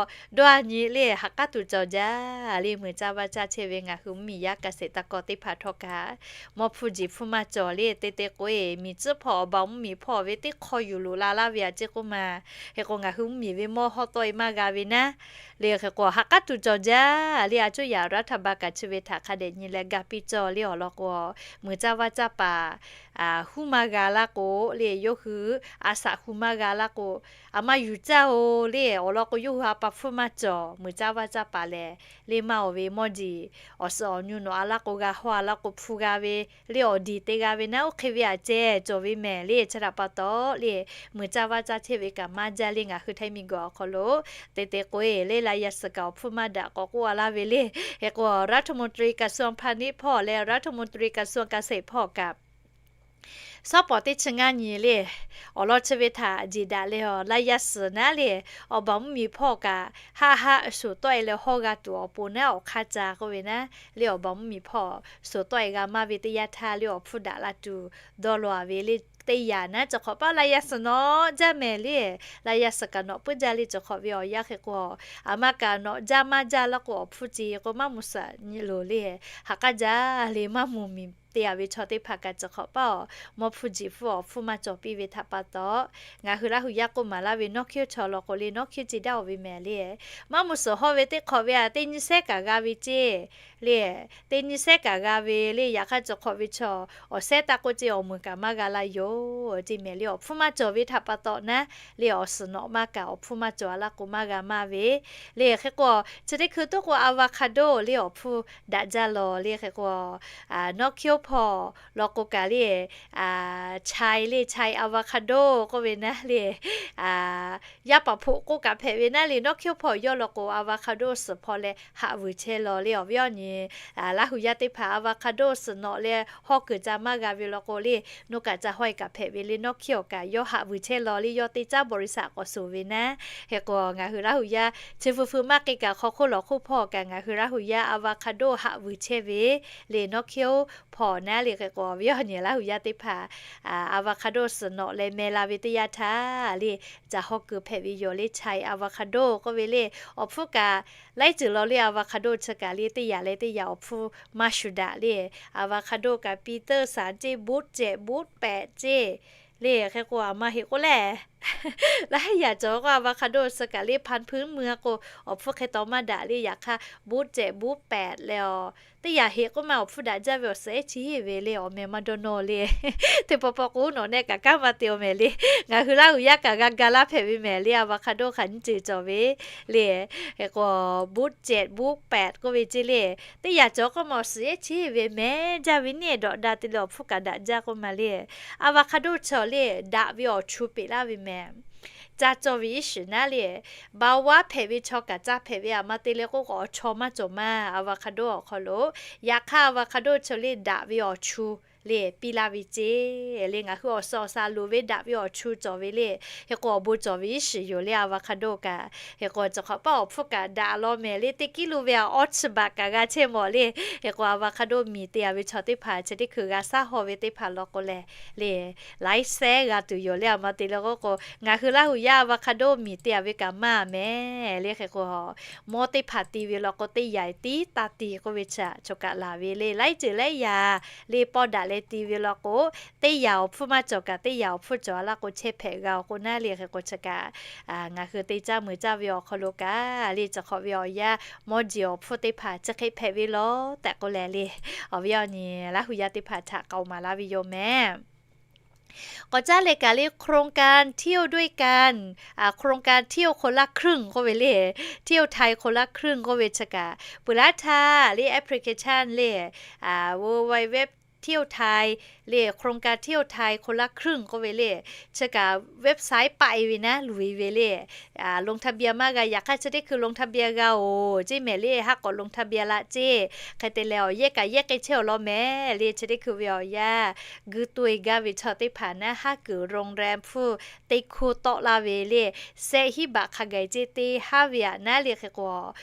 dawˇ a nyi le, ha k'aˉ tuˬ cawˬ jaˇ le. Muiˬ caˇ vaˇ caˇ chehˇ ve ngaˬ hui mvuhˇmiˬ yaˇ kaꞈ sheˍ taˇ kawˇ teˇ hpaˍ htawˇ kaꞈ mawˇ hpfuhˇ jiˬ hpfuhˇ maˇ cawˬ le. Te te k'o e miˬ tcuhˉ hpawˇ awˬ ba mvuhˇmiˬ hpawˇ ve teˇ hk'aw yuˬ loꞈ la laˇ ve aꞈ ceˇ k'oˆ ma. Hk'e k'o ngaˬ hui mvuhˇmiˬ ve mawˇ hawˇ tawˆ e maˇ g'a ve naˉ le. Hk'e k'o ha k'aˉ tuˬ cawˬ jaˇ le. A cuˇ yaꞈ raˉ htaꞈ ba kaꞈ chi ve htaꞈ hk'a dehꞈ nyi leh ga piˇ cawˬ le. Awˬ lawn k'o muiˬ caˇ vaˇ caˇ paˍ huˉ maˇ g'a laˇ k'o le, yawˇ hui a shaꞈ hu maˇ g'a laˇ k'o, aˬ ma yuˬ caˇ oˬ le. Awˬ lawn k'o yawˇ hui a pa hpfuhˇ maˇ cawˬ. Muiˬ caˇ vaˇ caˇ paˍ lehˬ le maˇ oˬ ve mawˇ diˬ awˬ suhˍ awˬ nyi nawˬ a laˇ k'o g'a hawˇ a laˇ k'o hpu g'a ve le awˬ diˬ te g'a ve naˉ, oˇ hk'e ve aꞈ ceh cawˬ ve mehˍ le. Chi htaꞈ pa taw le muiˬ caˇ vaˇ caˇ chehˇ ve kaꞈ maˇ jaˇ le. Ngaˬ hui Htaiˇ miˬguiˬ awˬ hk'aw lo te te k'o e le laˇ yaˇ suhˍ kaꞈ awˬ hpfuhˇ maˇ daꞈ k'awꞈ k'oˆ a laˇ ve le. Hk'e k'o รัฐมนตรีกระทรวงพาณิชย์ hpawˇ leh รัฐมนตรีกระทรวงเกษตร hpawˇ kaꞈ shawˉ pawˍ teˇ chi ngaˇ nyi le awˬ lawn chi ve htaꞈ jeˬ daꞈ leh awˬ laˇ yaˇ suhˍ naˉ le awˬ ba mvuhˇmiˬ hpawˇ kaꞈ haˆ haˆ shoˍ tawˆ e leh hawˇ g'a tuˬ awˬ pon naˉ awˬ hk'aˇ ca k'oˆ ve naˉ le awˬ ba mvuhˇmiˬ hpawˇ shoˍ tawˆ e g'a maˇ ve teˇ yanˇ htaˇ le awˬ hpfuhˇ daꞈ la tuˬ dawˇ law a ve le. Teˇ yanˇ naˉ chi hk'awꞈ paˇ laˇ yaˇ suhˍ nawˉ jaˇ mehˍ le. Laˇ yaˇ suhˍ kaꞈ nawꞈ puiˉ jaˇ le. Chi hk'awꞈ ve awˬ yanˇ hk'e k'o aˬ ma kaꞈ nawꞈ jaˇ maˇ jaˇ laˇ k'o awˬ hpfuhˇ ce k'o maˇ mvuh suhˍ nyi loˬ le. Ha k'aˉ jaˇ le maˇ mvuh miˬ te a ve chaw teˇ hpaˍ kaꞈ chi hk'awꞈ paˇ awˬ mawˇ hpfuhˇ jiˬ hpfuhˇ awˬ hpfuhˇ maˇ cawˬ piˇ ve htaꞈ pa taw, ngaˬ hui Laˇ hu yaˇ k'oˆ maˍ laˇ ve nawˉ hkiˉ oˇ chaw law k'o le nawˉ hkiˉ oˇ ce daˇ oˬ ve mehˍ le. Maˇ mvuh suhˍ hawˇ ve teˇ hk'awꞈ ve aꞈ teˇ nyiˇ sehˉ kaꞈ g'a ve ceˇ le. Teˇ nyiˇ sehˉ kaꞈ g'a ve le. Yaꞈ hk'aˇ chi hk'awꞈ ve chaw awˬ sehˉ taˇ k'oˆ ce awˬ muiˬ kaꞈ maˇ g'a la yoˬ ce mehˍ le. Awˬ hpfuhˇ maˇ cawˬ ve htaꞈ pa taw naˉ le awˬ suhˍ nawꞈ maˇ kaꞈ awˬ hpfuhˇ maˇ cawˬ a laˇ k'o maˇ g'a maˇ ve le. Hk'e k'o chi teˇ hkui toˉ k'o อะโวคาโด le awˬ hpfuhˇ daꞈ jaˇ law le. Hk'e k'o nawˉ hkiˉ oˇ hpawˇ law k'o kaꞈ le chai le chai อะโวคาโด k'oˆ ve naˉ le yaˇ paˍ hpoꞈ k'oˆ kaꞈ hpehꞈ ve naˉ le. Nawˉ hkiˉ oˇ hpawˇ yawˇ law k'o อะโวคาโด suhˍ hpawˇ leh haꞈ vuiˬ chehˇ law le. Awˬ viˉ awˬ nyi Laˇ hu yaˇ teˇ hpaˍ อะโวคาโด suhˍ nawꞈ leh hawˇ kuiˬ ca maˇ g'a ve law k'o le, nawˉ kaꞈ ca hawˇ e kaꞈ hpehꞈ ve le. Nawˉ hkiˉ awˬ kaꞈ yawˇ haꞈ vuiˬ chehˇ law le. Yawˇ teˇ caˉ บริษัท k'awꞈ suhˍ ve naˉ. Hk'e k'o ngaˬ hui Laˇ hu yaˇ chi feu feu maˇ k'e kaꞈ hk'aw hk'oˆ lawˬ hk'oˆ hpawˇ kaꞈ ngaˬ hui Laˇ hu yaˇ อะโวคาโด haꞈ vuiˬ chehˇ ve le. Nawˉ hkiˉ oˇ hpawˇ awˬ naˉ le hk'e k'o, awˬ viˉ awˬ nyi Laˇ huˍ yaˇ teˇ hpaˍ, avocado suhˍ nawꞈ leh meh la ve teˇ yanˇ htaˇ le, caˬ haw kuiˬ hpehꞈ ve yoˬ le, Thai avocado k'oˆ ve le. Awˬ hpfuhˇ kaꞈ laiˉ ceuˬ law le, avocado chi kaꞈ le teˇ yanˇ leh teˇ yanˇ awˬ hpfuhˇ maˇ shuˍ daꞈ le. Avocado kaꞈ piˇ teuˆ saˍ ceˇ, buˉ cehꞈ buˉ pehꞈ ceˇ le. Hk'e k'o, a ma heꞈ k'oˆ lehˬ, laiˉ yanˇ cawˬ k'o, avocado chi kaꞈ le พันธุ์พื้นเมือง k'o, awˬ hpfuhˇ hk'e taw maˇ daꞈ le. Yaꞈ hk'aˇ buˉ cehꞈ buˉ pehꞈ leh a, teˇ yanˇ heꞈ k'oˆ ma awˬ hpfuhˇ daꞈ jaˇ ve awˬ suhˍ ehˉ chi heˆ ve le, awˬ meh maˇ dawˇ nawˇ le. Teˇ pawˆ pawˆ k'o, nawˬ nehˆ kaꞈ kanˉ maˇ te awˬ meh le. Ngaˬ hui Laˇ huˍ yaˇ kaꞈ g'a ga laˇ hpehꞈ ve mehˍ le, avocado hk'aˬ nyiˇ ceuˬ cawˬ ve le. Hk'e k'o, buˉ cehꞈ buˉ pehꞈ k'oˆ ve ceˇ le. Teˇ yanˇ cawˬ k'oˆ ma awˬ suhˍ ehˉ chi heˆ ve mehˍ, jaˇ ve neˇ dawꞈ daꞈ te leh awˬ hpfuhˇ kaꞈ daꞈ jaˇ k'oˆ ma le. Avocado chi le, daꞈ ve awˬ chu peꞈ laˇ ve mehˍ. Caˇ cawˇ ve iˉ shiˍ naˉ le, baoˍ waˉ hpehꞈ ve chaw kaꞈ caˇ hpehꞈ ve, a ma te leh k'oˆ k'o, awˬ chaw maˇ cawˬ ma, avocado awˬ hk'aw lo. Yaꞈ hk'aˇ avocado chi le, daꞈ ve awˬ chu le, piˇ laˇ ve ceˇ le. Ngaˬ hui awˬ suhˍ awˬ shaˍ loˍ ve daꞈ ve awˬ chu cawˬ ve le. Hk'e k'o, awˬ bon cawˬ ve iˉ shiˍ yoˬ le, avocado kaꞈ. Hk'e k'o, chi hk'awꞈ paˆ awˬ hpfuhˇ kaꞈ daꞈ law mehˍ le, teˇ kiˉ lo ve a awˇ chi baꞈ kaꞈ g'a chehˇ mawˬ le. Hk'e k'o, avocado miˬ te a ve chaw teˇ hpaˍ, chi teˇ hkui g'a shaˉ haw ve teˇ hpaˍ law k'o lehˬ le, laiˉ sehˉ g'a tuˬ yoˬ le, a ma te leh k'oˆ k'o, ngaˬ hui Laˇ huˍ yaˇ avocado miˬ te a ve kaꞈ maˇ mehˍ le. Hk'e k'o, mawˇ teˇ hpaˍ ti ve law k'o, teˇ yanˇ tiˉ taˇ ti k'oˆ ve chi a, choˬ kaꞈ laˬ ve le. Laiˉ ceuˬ laiˉ yanˇ le pawˇ daꞈ leh ti ve law k'o, teˇ yanˇ awˬ hpfuhˇ maˇ cawˬ kaꞈ teˇ yanˇ awˬ hpfuhˇ cawˬ a laˇ k'o, chehˇ hpehꞈ g'a awˬ k'o naˉ le. Hk'e k'o, chi kaꞈ ngaˬ hui te caˇ mui caˇ ve awˬ hk'aw lo kaꞈ le, chi hk'awꞈ ve awˬ yanˇ mawˇ jeˬ awˬ hpfuhˇ teˇ hpaˍ chi hk'e hpehꞈ ve law tehꞈ k'oˆ leh le, awˬ viˉ awˬ nyi Laˇ huˍ yaˇ teˇ hpaˍ htaꞈ k'aoˍ maˍ laˇ ve yoˬ mehˍ. K'awꞈ caˇ leh kaꞈ le โครงการเที่ยวด้วยกัน โครงการเที่ยวคนละครึ่ง k'oˆ ve le, เที่ยวไทยคนละครึ่ง k'oˆ ve chi kaꞈ peuˬ laˇ htaˇ le, application le, www เที่ยวไทย le, โครงการเที่ยวไทยคนละครึ่ง k'oˆ ve le, chi kaꞈ website paˆ e ve naˉ luˬ e ve le. ลงทะเบียน maˇ g'a, yaꞈ hk'aˇ chi teˇ hkui ลงทะเบียน g'a oˬ ceˇ mehˍ le, haˉ k'awꞈ ลงทะเบียน laˇ ceˇ. Hk'e te leh awˬ yehˇ kaꞈ yehˇ k'ai chehˇ awˬ lawn mehˍ le, chi teˇ hkui ve awˬ yanˇ guˇ to e gaˇ ve chaw teˇ hpaˍ naˉ haˉ kuiˬ โรงแรม hpfuhˇ teˇ hkoˇ tawˆ laˇ ve le, sehˆ hiˉ baꞈ hk'a gaˬ ceˇ teˇ haˉ ve aꞈ naˉ le. Hk'e k'o,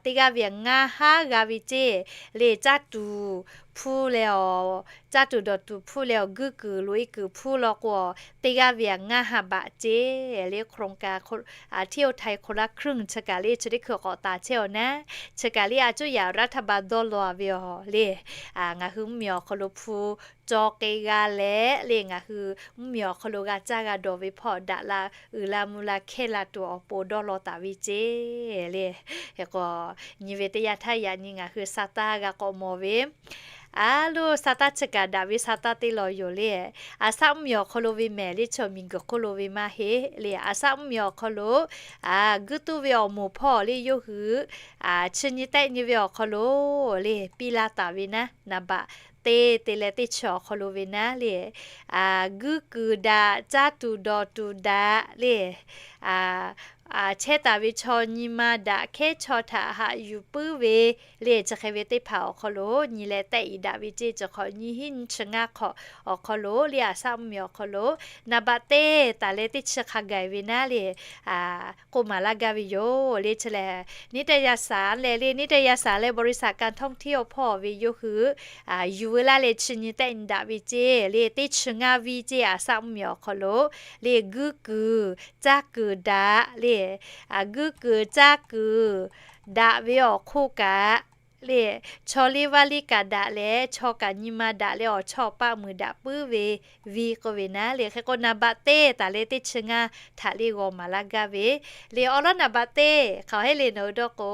teˇ g'aˇ ve aꞈ ngaˇ haˉ g'a ve ceˇ le, caˇ tuˬ hpfuhˇ leh awˬ, caˇ tuˬ dawˬ tuˬ hpfuhˇ leh awˬ, guˇ kuiˬ loꞈ e kuiˬ hpfuhˇ law k'o, teˇ g'aˇ ve aꞈ ngaˇ ha baꞈ ceˇ le. โครงการเที่ยวไทยคนละครึ่ง chi kaꞈ le chi teˇ hkui k'awꞈ taˍ chehˇ awˬ naˉ, chi kaꞈ le a cuˇ yaꞈ รัฐบาล dawˇ law a ve awˬ le, ngaˬ hui mvuhˇmiˬ awˬ hk'aw lo hpu caw k'ai g'a leh le, ngaˬ hui mvuhˇmiˬ awˬ hk'aw lo g'a caˇ g'a dawˬ ve hpawˇ daꞈ la uiˍ la mvuh la hkehˇ la tuˬ awˬ pon dawˇ law taˍ ve ceˇ le. Hk'e k'o, nyi ve teˇ yanˇ htaˇ yaꞈ nyi ngaˬ hui sa taˇ g'a k'awꞈ mawˬ ve, a loˇ sa taˇ chi kaꞈ daꞈ ve sa taˇ teˇ law yoˬ le. Aˬ saˆ mvuhˇmiˬ awˬ hk'aw lo ve mehˍ le, chaw miˬ guiˬ hk'oˆ lo ve maˇ heˆ le. Aˬ saˆ mvuhˇmiˬ awˬ hk'aw lo guˇ tuˇ ve awˬ moˍ hpawˇ le yawˇ hui chi nyi tehˆ nyi ve awˬ hk'aw lo le, piˇ laˇ taˍ ve naˉ, naˍ baꞈ teˇ te leh teˇ chi awˬ hk'aw lo ve naˉ le, guˇ kuiˬ daꞈ, caˇ tuˬ dawˬ tuˬ daꞈ le, chehˇ taˍ ve chaw nyi ma daꞈ, hkehˉ chaw htaꞈ haꞈ yuˬ puiˉ ve le, chi hk'e ve teˇ hpaˍ awˬ hk'aw lo nyi leh tehˆ i daꞈ ve ceˇ. Chi hk'awꞈ nyi hiˉ nyi chi ngaˇ hk'awꞈ awˬ hk'aw lo le, aˬ saˆ mvuhˇmiˬ awˬ hk'aw lo naˍ baꞈ teˇ taˍ leh teˇ chi hk'a gaˬ ve naˉ le, k'oˆ maˍ laˇ gaˇ ve yoˬ le. Chi lehˬ, neˇ ta yaˇ saˍ leh le, neˇ ta yaˇ saˍ leh บริษัทการท่องเที่ยว hpawˇ ve yawˇ hui yuˬ veu laˇ leh chi nyi tehˆ nyi daꞈ ve ceˇ le, teˇ chi ngaˇ viˇ ceˇ aˬ saˆ mvuhˇmiˬ awˬ hk'aw lo le, guˇ kuiˬ caˇ kuiˬ daꞈ le, guˇ kuiˬ caˇ kuiˬ daꞈ ve awˬ hk'oˆ kaꞈ le, chaw liˇ vaˇ liˇ kaꞈ daꞈ leh chaw kaꞈ nyi ma daꞈ leh awˬ chawˇ awˬ paˆ muiˬ daꞈ puiˉ ve viˇ k'oˆ ve naˉ le. Hk'e k'o, naˍ baꞈ teˇ taˍ leh teˇ chi ngaˇ htaꞈ le g'aw maˍ laˇ gaˇ ve le. Awˬ lawn naˍ baꞈ teˇ hk'aˬ hk'e le nawˬ hui dawˇ k'o,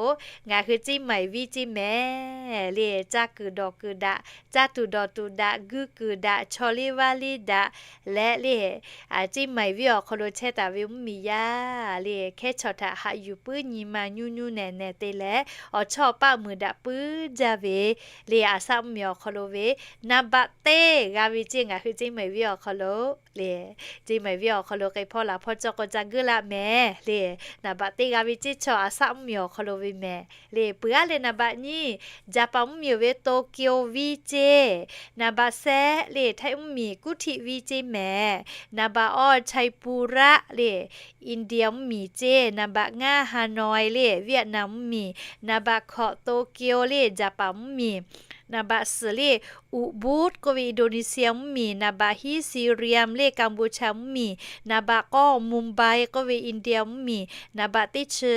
ngaˬ hui เชียงใหม่ viˇ ceˇ mehˍ le, caˇ kuiˬ dawˬ kuiˬ daꞈ, caˇ tuˬ dawˬ tuˬ daꞈ, guˇ kuiˬ daꞈ, chaw liˇ vaˇ liˇ daꞈ leh le, เชียงใหม่ viˇ awˬ hk'aw lo chehˇ taˍ ve mvuhˇmiˬ yaˇ le, hkehˉ chaw htaꞈ haꞈ yuˬ puiˉ, nyi ma nyuˇ nyuˇ nehˬ nehˬ te leh awˬ chawˇ awˬ paˆ muiˬ daꞈ puiˉ jaˇ ve le, aˬ saˆ mvuhˇmiˬ awˬ hk'aw lo ve naˍ baꞈ teˇ g'a ve ceˇ ngaˬ hui เชียงใหม่ viˇ awˬ hk'aw lo le. เชียงใหม่ viˇ awˬ hk'aw lo k'ai hpawˇ laˬ hpawˇ cawˇ k'o ca guiˇ laˇ mehˍ le. Naˍ baꞈ teˇ g'a ve ceˇ chaw aˬ saˆ mvuhˇmiˬ awˬ hk'aw lo ve mehˍ le. Peuˬ aˉ leh naˍ baꞈ nyiˇ, Jaˍpaˍ mvuhˇmiˬ ve Tokyo viˇ ceˇ. Naˍ baꞈ sehˉ le, Htaiˇ mvuhˇmiˬ กรุงเทพ viˇ ceˇ mehˍ. Naˍ baꞈ awˇ, Tripura le, India mvuhˇmiˬ ceˇ. Naˍ baꞈ ngaˇ, Hanoi le, Vietnam mvuhˇmiˬ. Naˍ baꞈ hkawꞈ, Tokyo le, Jaˍpaˍ mvuhˇmiˬ. Naˍ baꞈ suhˍ le, Ubud k'oˆ ve Indonesia mvuhˇmiˬ, naˍ baꞈ hiˉ Siam le, Kampuchea mvuhˇmiˬ, naˍ baꞈ k'awˇ Mumbai k'oˆ ve India mvuhˇmiˬ, naˍ baꞈ teˇ chi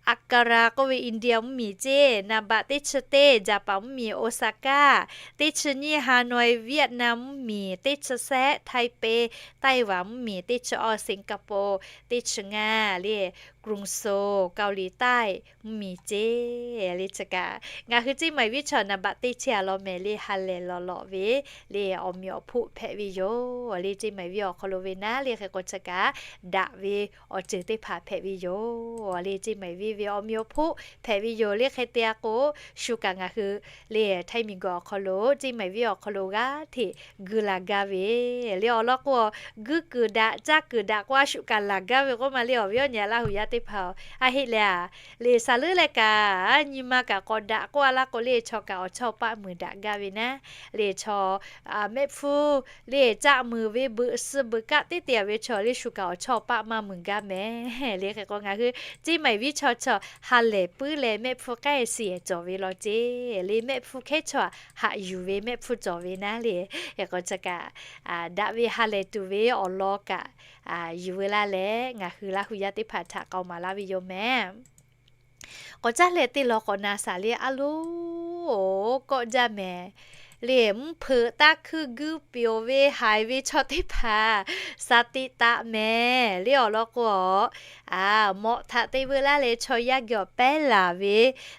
Ankara k'oˆ ve India mvuhˇmiˬ ceˇ, naˍ baꞈ teˇ chi teˇ Japan mvuhˇmiˬ Osaka, teˇ chi nyiˇ Hanoi Vietnam mvuhˇmiˬ, teˇ chi sehˆ Taipei Taiwan mvuhˇmiˬ, teˇ chi awˇ Singapore, teˇ chi ngaˇ le Guangzhou Kaoˍliˍ taˆ mvuhˇmiˬ ceˇ le. Chi kaꞈ ngaˬ hui ceˇ maˬ viˉ chaw naˍ baꞈ teˇ chi a law mehˍ le, ha lehˬ lawˬ lawꞈ ve le awˬ meꞈ awˬ hpoˆ hpehꞈ ve yoˬ le. Ceˇ maˬ viˉ awˬ hk'aw lo ve naˉ le hk'e k'o chi kaꞈ daꞈ ve awˬ ceuˬ teˇ hpaˍ hpehꞈ ve yoˬ le. Ceˇ maˬ viˉ ve awˬ meꞈ awˬ hpoˆ hpehꞈ ve yoˬ le. Hk'e te a k'o, shu kaꞈ ngaˬ hui le htaiˇ miˬguiˬ awˬ hk'aw lo ceˇ maˬ viˉ awˬ hk'aw lo g'aˇ hteꞈ gu laˬ gaˇ ve le. Awˬ lawn k'o, gu kuiˬ daꞈ caˇ kuiˬ daꞈ k'o a shu kaꞈ laˬ gaˇ ve k'oˆ ma le. Awˬ viˉ awˬ nyi Laˇ huˍ yaˇ teˇ hpaˍ-oˬ, a heˆ leh a, le saˍ leuˉ leh kaꞈ nyi ma kaꞈ k'awꞈ daꞈ k'oˆ a laˇ k'o le, chaw kaꞈ awˬ chawˇ paˆ muiˬ daꞈ gaˇ ve naˉ le. Chaw mehˆ hpfuhˇ le caˆ muiˬ ve beuꞈ suh beuꞈ kaˆ teˇ te a ve chaw le shu kaꞈ awˬ chawˇ paˆ maˇ muiˬ gaˇ mehˍ le. Hk'e k'o ngaˬ hui ceˇ maˬ viˉ chaw chaw ha lehˬ puiˉ leh mehˆ hpfuhˇ k'ehˆ shiˍ cawˬ ve law ceˇ le. Mehˆ hpfuhˇ hkehˉ chaw haꞈ yuˬ ve mehˆ hpfuhˇ cawˬ ve naˉ le. Hk'e k'o chi kaꞈ daꞈ ve ha lehˬ tuˬ ve awˬ lawn kaꞈ yuˬ veu laˇ leh, ngaˬ hui Laˇ huˍ yaˇ teˇ hpaˍ htaꞈ k'aoˍ maˍ laˇ ve yoˬ mehˍ. K'awꞈ caˉ leh teˇ law k'awꞈ na shaˍ le, a loˬ kawˆ jaˇ mehˍ le. Mvuhˇ hpeuꞈ taˇ hkuiˇ guiˇ pyeoˬ ve haiˬ ve chaw teˇ hpaˍ shaˍ tiꞈ taˍ mehˍ le. Awˬ lawn k'o a, mawꞈ htaꞈ te veu laˇ leh chaw yaˇ geh awˬ pehˉ laˬ ve,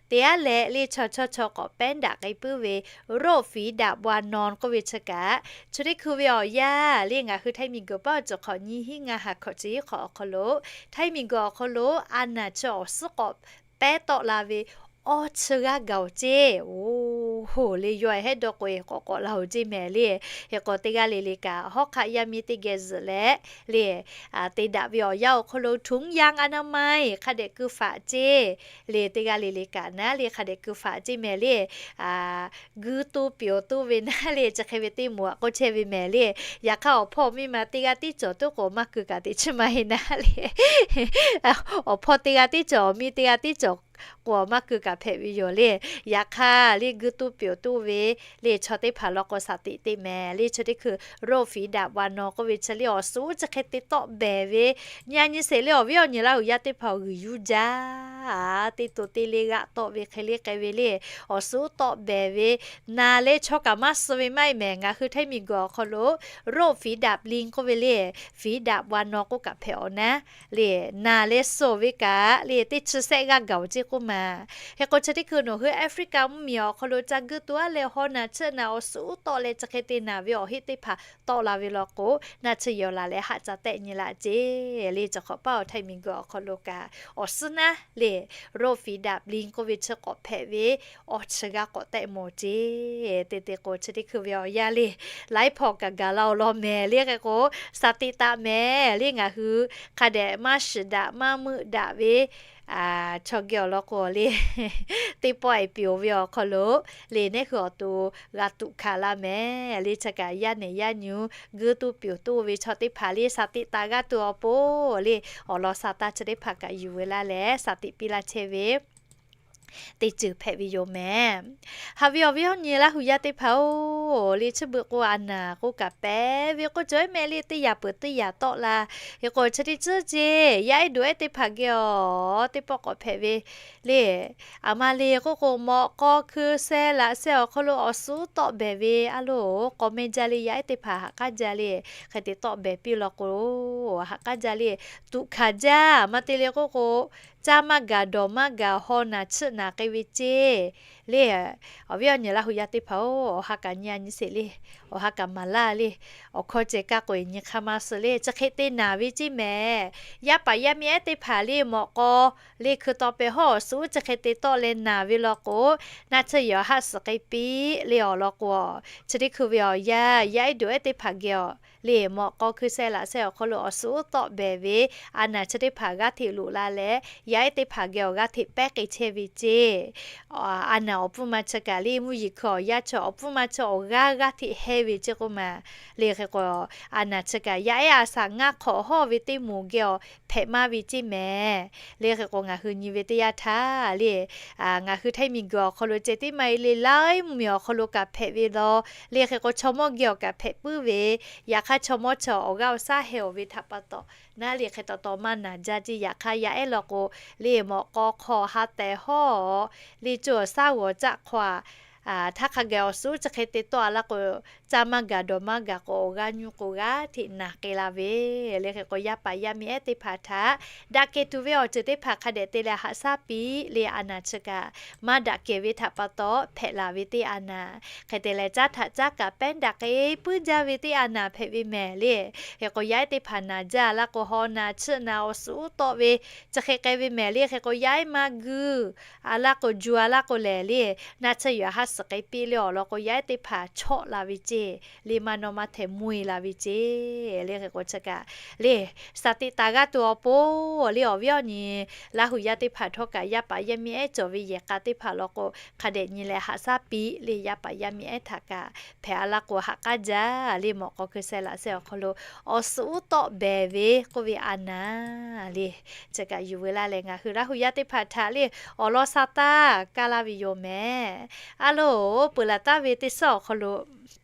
te aˉ leh le chaw chawˇ chaw k'awꞈ pehˉ daꞈ k'ai puiˉ ve, โรคฝีดาษวานอน k'oˆ ve chi kaꞈ, chi teˇ hkui ve awˬ yanˇ le ngaˬ hui htaiˇ miˬguiˬ paˉ awˬ ceuˬ hk'awꞈ nyiˇ hiˉ ngaˇ ha hkawꞈ chi hiˉ hk'awꞈ awˬ hk'aw lo, htaiˇ miˬguiˬ awˬ hk'aw lo a naˬ chi awˬ suhˉ k'awꞈ pehˉ tawˆ la ve awˇ chi g'aˇ gaˬ-oˬ ceˇ. Oˬ, le yawˇ hehˉ dawˇ k'o-e k'awꞈ k'awꞈ la-oˬ ceˇ mehˍ le. Hk'e k'o teˇ g'aˇ le le kaꞈ hawˉ hk'aˆ yaˇ miˇ teˇ geh zuhꞈ leh le, te daꞈ ve awˬ yanˇ awˬ hk'aw lo ถุงยางอนามัย hk'a dehꞈ keu faꞈ ceˇ le. Teˇ g'aˇ le le kaꞈ naˉ le hk'a dehꞈ keu faꞈ ceˇ mehˍ le. Guiˇ tuˇ pyeˍ tuˇ ve naˉ le chi hk'e ve teˇ moˍ aꞈ k'oˆ chehˇ ve mehˍ le. Yaꞈ hk'aˇ awˬ hpawˇ miˇ ma teˇ g'aˇ tiˉ cawˬ tuˉ k'o maˇ keu kaꞈ teꞈ chiˇ maˇ heˆ naˉ le. Awˬ hpawˇ teˇ g'aˇ tiˉ cawˬ, awˬ miˇ teˇ g'aˇ tiˉ cawˬ k'o maˇ keu kaꞈ hpehꞈ ve yoˬ le. Yaꞈ hk'aˇ le guiˇ tuˇ pyeˍ tuˇ ve le chaw teˇ hpaˍ law k'o shaˍ tiꞈ te mehˍ le. Chi teˇ hkui โรคฝีดาษวานอน k'oˆ ve chi le awˬ suhˉ chi hk'e te tawˆ behˍ ve nyi a nyi sheˍ le. Awˬ viˉ awˬ nyi Laˇ huˍ yaˇ teˇ hpaˍ awˬ g'uiˬ yuˇ jaˇ a, teˇ to teˇ le g'aꞈ tawˆ ve hk'e le k'ai ve le. Awˬ suhˉ tawˆ behˍ ve naˬ leh chaw kaꞈ maˇ suh ve maˇ heˆ mehˍ. Ngaˬ hui htaiˇ miˬguiˬ awˬ hk'aw lo โรคฝีดาษลิง k'oˆ ve le, ฝีดาษวานอน k'oˆ kaꞈ hpehꞈ awˬ naˉ le, naˬ leh suh ve kaꞈ le teˇ chi sehˆ g'aˇ gaˬ-oˬ ceˇ k'oˆ ma. Hk'e k'o chi teˇ hkui nawˬ hui Africa mvuhˇmiˬ awˬ hk'aw lo ca guiˇ tuˬ aˉ leh haw naˬ chiˆ naˬ awˬ suhˉ tawˆ leh chi hk'e te naˬ ve awˬ heˆ teˇ hpaˍ tawˆ la ve law k'o, naˆ chi yawˬ laˬ leh haꞈ ca tehˆ nyi laꞈ ceˇ le. Chi hk'awꞈ paˇ awˬ htaiˇ miˬguiˬ awˬ hk'aw lo kaꞈ awˬ suhˉ naˉ le โรคฝีดาษลิง k'oˆ ve chi k'awꞈ hpehꞈ ve awˬ chi g'aˇ k'awꞈ tehˆ mawˬ ceˇ. Te te k'o chi teˇ hkui ve awˬ yanˇ le laiˉ hpawˇ kaꞈ gaˬ la awˬ lawn mehˍ le. Hk'e k'o shaˍ tiꞈ taˍ mehˍ le. Ngaˬ hui hk'a dehꞈ maˇ shiˍ daꞈ maˇ meuˆ daꞈ ve chaw geh awˬ lawn k'o le, teˇ pawˆ e pyeˍ-oˬ ve awˬ hk'aw lo le neˉ hui awˬ to g'a tuꞈ hkanˍ la mehˍ le. Chi kaꞈ yaˇ nehˬ yaˇ nyi guiˇ tuˇ pyeˍ tuˇ ve chaw teˇ hpaˍ le shaˍ tiꞈ taˍ g'aˇ tuˬ awˬ pon le, awˬ lawn shaˍ taˇ chi teˇ hpaˍ kaꞈ yuˬ veu laˇ leh shaˍ tiꞈ piˇ laˇ chehˇ ve teˇ ceuˬ hpehꞈ ve yoˬ mehˍ. Haꞈ ve awˬ viˉ awˬ nyi Laˇ huˍ yaˇ teˇ hpaˍ-oˬ, le chi beuꞈ k'o a naˬ k'oˆ kaꞈ pehˉ ve k'oˆ cawˬ-e mehˍ le. Teˇ yaꞈ peuˬ teˇ yaꞈ tawˆ la. Hk'e k'o chi teˇ tcuhˉ ceˇ yaˇ ehˉ dawˬ ehˉ teˇ hpaˍ geh awˬ teˇ pawˆ k'awꞈ hpehꞈ ve le. Aˬ ma le k'oˆ k'o mawꞈ k'aw hkui sheh laꞈ sheh awˬ hk'aw lo awˬ suhˉ tawˆ behˍ ve a loˬ, k'awꞈ meh jaˇ le. Yaˇ ehˉ teˇ hpaˍ haꞈ k'aˉ jaˇ le. Hk'e te tawˆ behˍ piˇ law k'o haꞈ k'aˉ jaˇ le. Tuꞈ hkanˍ jaˇ maˇ te le k'oˆ k'o, caˇ maˇ gaˬ dawˬ maˇ gaˬ haw naˬ chiˆ naˬ k'ai ve ceˇ le. Awˬ viˉ awˬ nyi Laˇ huˍ yaˇ teˇ hpaˍ-oˬ, awˬ ha kaꞈ nyi a nyi sheˍ le. Awˬ ha kaꞈ maˍ laˇ le. Awˬ hkawˇ ceh kaˇ k'o e nyi hk'aˇ maˇ suh le. Chi hk'e te naˬ ve ceˇ mehˍ. Yaˇ paˍ yaˇ miˇ ehˉ teˇ hpaˍ le mawꞈ k'aw le hkui taw pehˍ hawˉ awˬ suhˉ chi hk'e te tawˆ leh naˬ ve law k'o, naˆ chi yawˬ haˆ suhˍ k'ai piˇ le. Awˬ lawn k'o, chi teˇ hkui ve awˬ yanˇ yaˇ ehˉ dawˬ ehˉ teˇ hpaˍ geh awˬ le mawꞈ k'aw hkui sheh laꞈ sheh awˬ hk'aw lo awˬ suhˍ uˉ tawˆ behˍ ve a naˍ chi teˇ hpaˍ g'aˇ hteꞈ loꞈ la leh, yaˇ ehˉ teˇ hpaˍ geh awˬ g'aˇ hteꞈ pehˉ k'ai chehˇ ve ceˇ. A naˍ awˬ pfuhˇ ma chi kaꞈ le mvuhˇ yeˬ hkui awˬ yaˇ chi awˬ pfuhˇ ma chi awˬ g'aˇ g'aˇ hteꞈ heh ve ceˇ k'oˆ ma. Le hk'e k'o, a naˍ chi kaꞈ yaˇ ehˉ a shaꞈ ngaˇ hk'awꞈ hawˇ ve teˇ moˍ geh awˬ hpehꞈ maˇ ve ceˇ mehˍ. Le hk'e k'o, ngaˬ hui nyi ve teˇ yanˇ htaˇ le, ngaˬ hui Htaiˇ miˬguiˬ awˬ hk'aw lo ceh tiˉ maˇ heˆ le, laiˉ mvuhˇmiˬ awˬ hk'aw lo kaꞈ hpehꞈ ve law. Le hk'e k'o, chaw mawˇ geh awˬ kaꞈ hpehꞈ puiˉ ve, yaꞈ hk'aˇ chaw mawˇ chi awˬ g'aˇ awˬ shaˉ heh awˬ ve htaꞈ pa taw, naˉ le hk'e taw taw maˇ naˍ jaˇ ceˇ. Yaꞈ hk'aˇ yaˇ ehˉ law k'o, le mawꞈ k'aw hk'aw ha tehˬ hawˇ le, co awˬ shaˉ g'awˬ caˆ hk'aw a htaˇ hk'a gaˬ awˬ suhˍ chi hk'e te tawˆ a laˇ k'o, caˇ maˇ gaˬ dawˬ maˇ gaˬ k'o, awˬ g'aˇ nyuˇ k'o g'aˇ hteꞈ naˬ k'ai la ve. Le hk'e k'o, yaˇ paˍ yaˇ miˇ ehˉ teˇ hpaˍ htaꞈ daꞈ kehˬ tuˬ ve awˬ ceuˬ teˇ hpaˍ hk'a dehꞈ te leh haꞈ shaˉ piˇ le. A naˍ chi kaꞈ maˇ daꞈ kehˬ ve htaꞈ pa taw hpehꞈ laˬ ve teˇ a naˍ, hk'e te leh caˉ htaꞈ caˉ kaꞈ pehˉ daꞈ k'ai puiˉ jaˇ ve teˇ a naˍ hpehꞈ ve mehˍ le. Hk'e k'o, yaˇ ehˉ teˇ hpaˍ naˍ jaˇ a laˇ k'o, haw naˍ chiˆ naˍ awˬ suhˍ uˉ tawˆ ve chi hk'e k'ai ve mehˍ le. Hk'e k'o, yaˇ ehˉ maˇ guiˇ a laˇ k'o, ju a laˇ k'o lehˬ le, naˆ tsuhˇ yuˬ haˉ suhˍ k'ai piˇ le awˬ lawn k'o, yaˇ ehˉ teˇ hpaˍ chawˆ la ve ceˇ. Le maˇ naw maˇ htehꞈ mvuh e la ve ceˇ. Le hk'e k'o chi kaꞈ le, shaˍ tiꞈ taˍ g'a tuˬ awˬ pon le, awˬ viˉ awˬ nyi Laˇ huˍ yaˇ teˇ hpaˍ htawˇ kaꞈ yaˇ paˍ yaˇ miˇ ehˉ cawˬ ve yehˬ k'a teˇ hpaˍ law k'o, hk'a dehꞈ nyi leh haꞈ shaˉ piˇ le. Yaˇ paˍ yaˇ miˇ ehˉ htaꞈ kaꞈ hpehꞈ a laˇ k'o, haꞈ k'aˉ jaˇ le. Mawꞈ k'aw hkui sheh laꞈ sheh awˬ hk'aw lo awˬ suhˍ uˉ tawˆ behˍ ve k'oˆ ve a naˍ le, chi kaꞈ yuˬ veu laˇ leh, ngaˬ hui Laˇ huˍ yaˇ teˇ hpaˍ htaꞈ le awˬ lawn sa taˇ kaˇ laˇ ve yoˬ mehˍ. A loˬ, peuˬ laˬ taˍ ve teˇ suhˉ awˬ hk'aw lo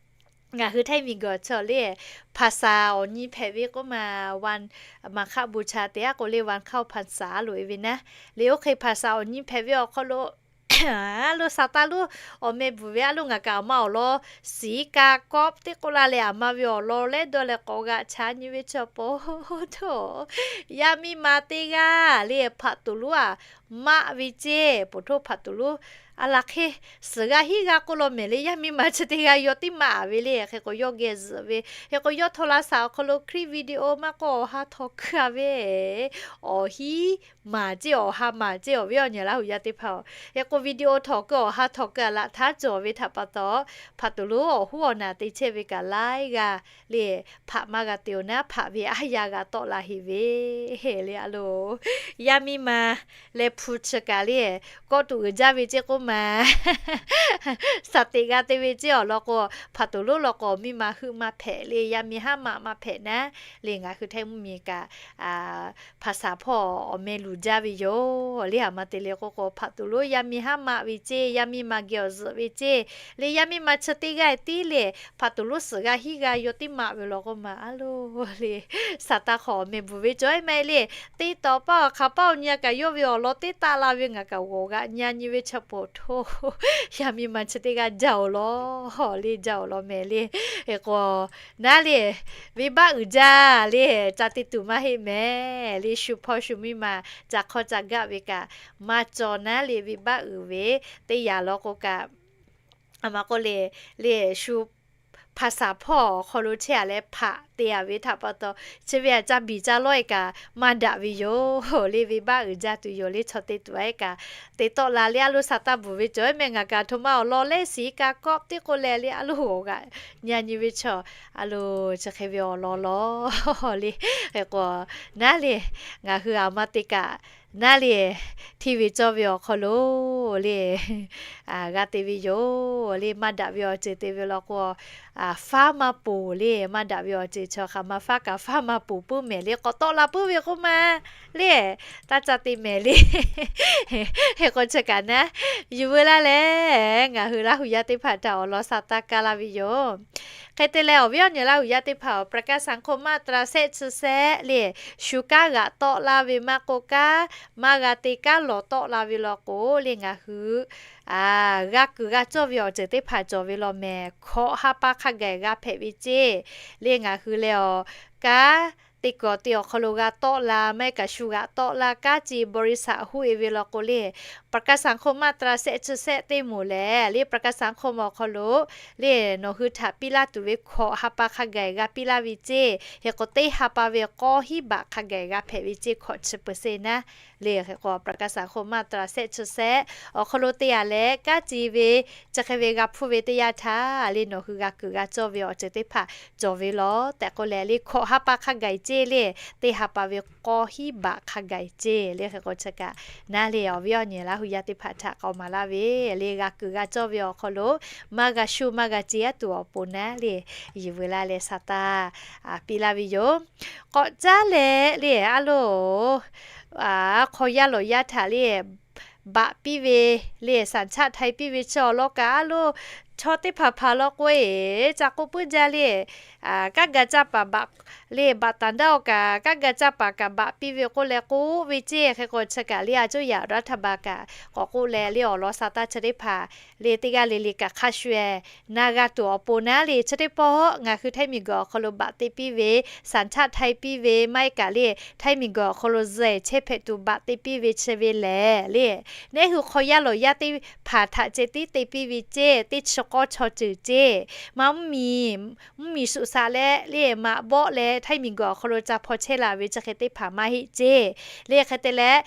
ngaˬ hui Htaiˇ miˬguiˬ awˬ chi le, ภาษา awˬ nyi hpehꞈ ve k'oˆ ma, วันมาฆบูชา te aˉ k'o le, วันเข้าพรรษา loꞈ e ve naˉ le. Oˇ hk'e ภาษา awˬ nyi hpehꞈ ve awˬ hk'aw lo a loˬ, sa taˇ loˬ awˬ meh bvuhˬ ve a loˬ, ngaˬ kaꞈ awˬ ma awˬ lawn shiˍ kaꞈ kawˆ teˇ k'oˆ la leh, aˬ ma ve awˬ lawn lehˉ dawˇ leh k'awꞈ g'aꞈ chaꞈ nyi ve chaw pa htawˇ, yaˇ miˇ ma teˇ g'aˇ le hpaꞈ tuˬ lonˉ aꞈ maˆ ve ceˇ. Poˬ htoˇ hpaꞈ tuˬ lonˉ a laˬ hk'e suhˍ g'aˇ hinˉ g'aˇ k'oˆ law mehˍ le, yaˇ miˇ ma chi teˇ g'aˇ yaw tiˉ maˆ ve le. Hk'e k'o, yawˇ geh zuhꞈ ve. Hk'e k'o, yawˇ htaw la shaˍ awˬ hk'aw lo คลิปวิดีโอ maˇ k'oˆ, awˬ ha htawnˍ keu a ve, awˬ hinˉ maˍ ceˇ, awˬ ha maˍ ceˇ, awˬ viˉ awˬ nyi Laˇ huˍ yaˇ teˇ hpaˍ-oˬ. Hk'e k'o, วิดีโอ htawnˍ keu awˬ ha htawnˍ keu a laꞈ htaˇ cawˬ ve htaꞈ pa taw, hpaꞈ tuˬ lonˉ awˬ hoˉ awˬ naˬ te chehˇ ve kaꞈ laiˉ g'aˇ le, hpaꞈ maˇ g'a te-oˬ naˉ, hpaꞈ ve aˉ yaˇ g'a tawˆ la heˍ ve le. A loˬ, yaˇ miˇ ma leh hpu chi kaꞈ le, kawˆ tuˬ uiˍ jaˇ ve ceˇ k'oˆ ma. Shaˍ tiꞈ g'a te ve ceˇ awˬ lawn k'o, hpaꞈ tuˬ lonˉ law k'o, miˇ ma heuˆ maˇ hpehꞈ le, yaˇ miˇ haˉ maꞈ maˇ hpehꞈ naˉ le. Ngaˬ hui Htaiˇ mvuhˇmiˬ kaꞈ ภาษา hpawˇ awˬ meh luˬ jaˇ ve yoˬ le. Aˬ ma te le k'oˆ k'o, hpaꞈ tuˬ lonˉ yaˇ miˇ haˉ maꞈ ve ceˇ, yaˇ miˇ ma geh awˬ zuhꞈ ve ceˇ le. Yaˇ miˇ ma chi teˇ g'aˇ tiˉ le, hpaꞈ tuˬ lonˉ suhˍ g'aˇ hinˉ g'aˇ yaw tiˉ maˆ ve law k'oˆ ma. A loˬ le, Saˍtanˍ hk'awꞈ awˬ meh bvuhˬ ve cawˬ e maˇ heˆ le. Teˇ tawˍ paˇ awˬ hk'aˬ paˇ awˬ nyi a kaꞈ yawˇ ve awˬ lawn teˇ taˆ la ve ngaˬ kaꞈ g'awˬ g'aꞈ nyi a nyi ve chaw pa htawˇ, yaˇ miˇ ma chi teˇ g'aˇ jaˇ-oˬ law le, jaˇ-oˬ law mehˍ le. Hk'e k'o, naˉ le, venˇbaˆ uiˍ jaˇ le, ca te tuˬ maˇ heˆ mehˍ le. Shu hpawˇ shu miˇ ma ca hk'awˇ ca gaˆ ve kaꞈ maˇ cawˬ naˉ le, venˇbaˆ uiˍ ve teˇ yanˇ law k'o kaꞈ, aˬ ma k'oˆ le, le shu ภาษา hpawˇ awˬ hk'aw lo chehˇ a leh hpaꞈ te a ve htaꞈ pa taw, chi ve aꞈ ca biˬ ca lawˇ e kaꞈ maˇ daꞈ ve yoˬ le. Venˇbaˆ uiˍ jaˇ tuˬ yoˬ le. Chaw te tuˬ a e kaꞈ te tawˆ la le. A loˬ, Saˍtanˍ bvuhˬ ve cawˬ e mehˍ, ngaˬ kaꞈ htoꞈ ma awˬ lawn lehˉ shiˍ kaꞈ kawˆ teˇ k'oˆ leh le, a loˬ g'awˬ g'aꞈ nyi a nyi ve chaw, a loˬ, chi hk'e ve awˬ lawn law le. Hk'e k'o, naˉ le, ngaˬ hui aˬ ma te kaꞈ naˉ le, hteˇ ve cawˇ ve awˬ hk'aw lo le g'a te ve yoˬ le. Maˇ daꞈ ve awˬ ceuˬ te ve law k'o, faˉ maˇ ponˬ le. Maˇ daꞈ ve awˬ ceuˬ chaw hk'aˬ ma faˉ kaꞈ faˉ maˇ ponˬ puiˉ mehˍ le. K'awꞈ tawˆ la puiˉ ve k'oˆ ma le, taˇ ca te mehˍ le. Hk'e k'o, chi kaꞈ naˉ yuˬ veu laˇ leh, ngaˬ hui Laˇ huˍ yaˇ teˇ hpaˍ htaꞈ awˬ lawn sa taˇ kaˇ laˇ ve yoˬ. Hk'e te leh, awˬ viˉ awˬ nyi Laˇ huˍ yaˇ teˇ hpaˍ-oˬ, ประชาสังคม มาตรา shehˆ chi shehˆ le, shu kanˉ g'aꞈ tawˆ laˇ ve maˇ k'oˆ kanˉ, maˇ g'a te kanˉ lawˬ tawˆ la ve law k'o le, ngaˬ hui g'a kuiˬ g'a cawˇ ve awˬ ceuˬ teˇ hpaˍ cawˬ ve law mehˍ. Hkawꞈ ha pa hk'a gaˬ g'a hpehꞈ ve ceˇ le. Ngaˬ hui leh awˬ kanˉ te kuiˬ awˬ te awˬ hk'aw lo g'a tawˆ la, maˇ heˆ kaꞈ shu g'aꞈ tawˆ la kanˉ ce บริษัท huˆ e ve law k'o le, ประชาสังคม มาตรา shehˆ chi shehˆ teˇ moˍ lehˬ le, ประชาสังคม awˬ hk'aw lo le, nawˬ hui htaꞈ piˇ laˇ tuˬ ve hkawꞈ ha pa hk'a gaˬ g'a piˇ laˇ ve ceˇ. Hk'e k'o, teˇ ha pa ve k'awˇ hiˉ baꞈ hk'a gaˬ g'a hpehꞈ ve ceˇ. Hkawꞈ chi เปอร์เซ็นต์ naˉ le hk'e k'o ประกาศสังคม มาตรา shehˆ chi shehˆ awˬ hk'aw lo te yaꞈ leh kanˉ ci ve chi hk'e ve g'a hpuˇ ve teˇ yanˇ htaˇ le nawˬ hui g'a kuiˬ g'a cawˇ ve awˬ ceuˬ teˇ hpaˍ cawˬ ve lawˬ tehꞈ k'oˆ leh le hkawꞈ ha pa hk'a gaˬ ceˇ le, teˇ ha pa ve k'awˇ hiˉ baꞈ hk'a gaˬ ceˇ le hk'e k'o chi kaꞈ naˉ le awˬ viˉ awˬ nyi Laˇ hu yaˇ teˇ hpaˍ htaꞈ k'awꞈ maˍ laˇ ve le g'a kuiˬ g'a cawˇ ve awˬ hk'aw lo maˇ g'a shu maˇ g'a ce aˉ tuˬ awˬ pon naˉ le yuˬ veu laˇ leh sa taˇ piˇ laˇ ve yoˬ. K'awꞈ caˉ leh le a loˬ hk'aw yaˇ lawˬ yaˇ htaꞈ le baꞈ piˇ ve le สัญชาติไทย piˇ ve chi awˬ lawn kaꞈ a loˬ chaw teˇ hpaˍ hpaˍ law k'o e ca k'oˆ puiˉ jaˇ le kanˉ ga caˇ paˍ baꞈ le บัตรต่างด้าว kaꞈ kanˉ ga caˇ paˍ kaꞈ baꞈ piˇ ve k'oˆ leh k'oˆ ve ceˇ hk'e k'o chi kaꞈ le a cuˇ yaꞈ รัฐบาล kaꞈ k'awꞈ k'oˆ leh le awˬ lawn sa taˇ chi teˇ hpaˍ le teˇ g'aˇ le le kaꞈ hk'a shuˍ eh na g'a tuˬ awˬ pon naˉ le chi teˇ pawˆ ngaˬ hui ไทย miˬguiˬ awˬ hk'aw lo baꞈ te piˇ ve สัญชาติไทย piˇ ve maˇ heˆ kaꞈ le ไทย miˬguiˬ awˬ hk'aw lo zuhꞈ chehˇ hpehꞈ tuˬ baꞈ te piˇ ve chi ve lehˬ le neˉ hui hk'aw yaˇ lawˬ yaˇ teˇ hpaˍ htaꞈ ceh tiˉ te piˇ ve ceˇ teˇ chi k'awˇ chaw ceuˬ ceˇ maˇ mvuhˇmiˬ mvuhˇmiˬ suꞈ shaꞈ leh le maꞈ bawˆ leh ไทย miˬguiˬ awˬ hk'aw lo ca hpaw chehˇ la ve chi hk'e teˇ hpaˍ maˇ heˆ ceˇ le hk'e te leh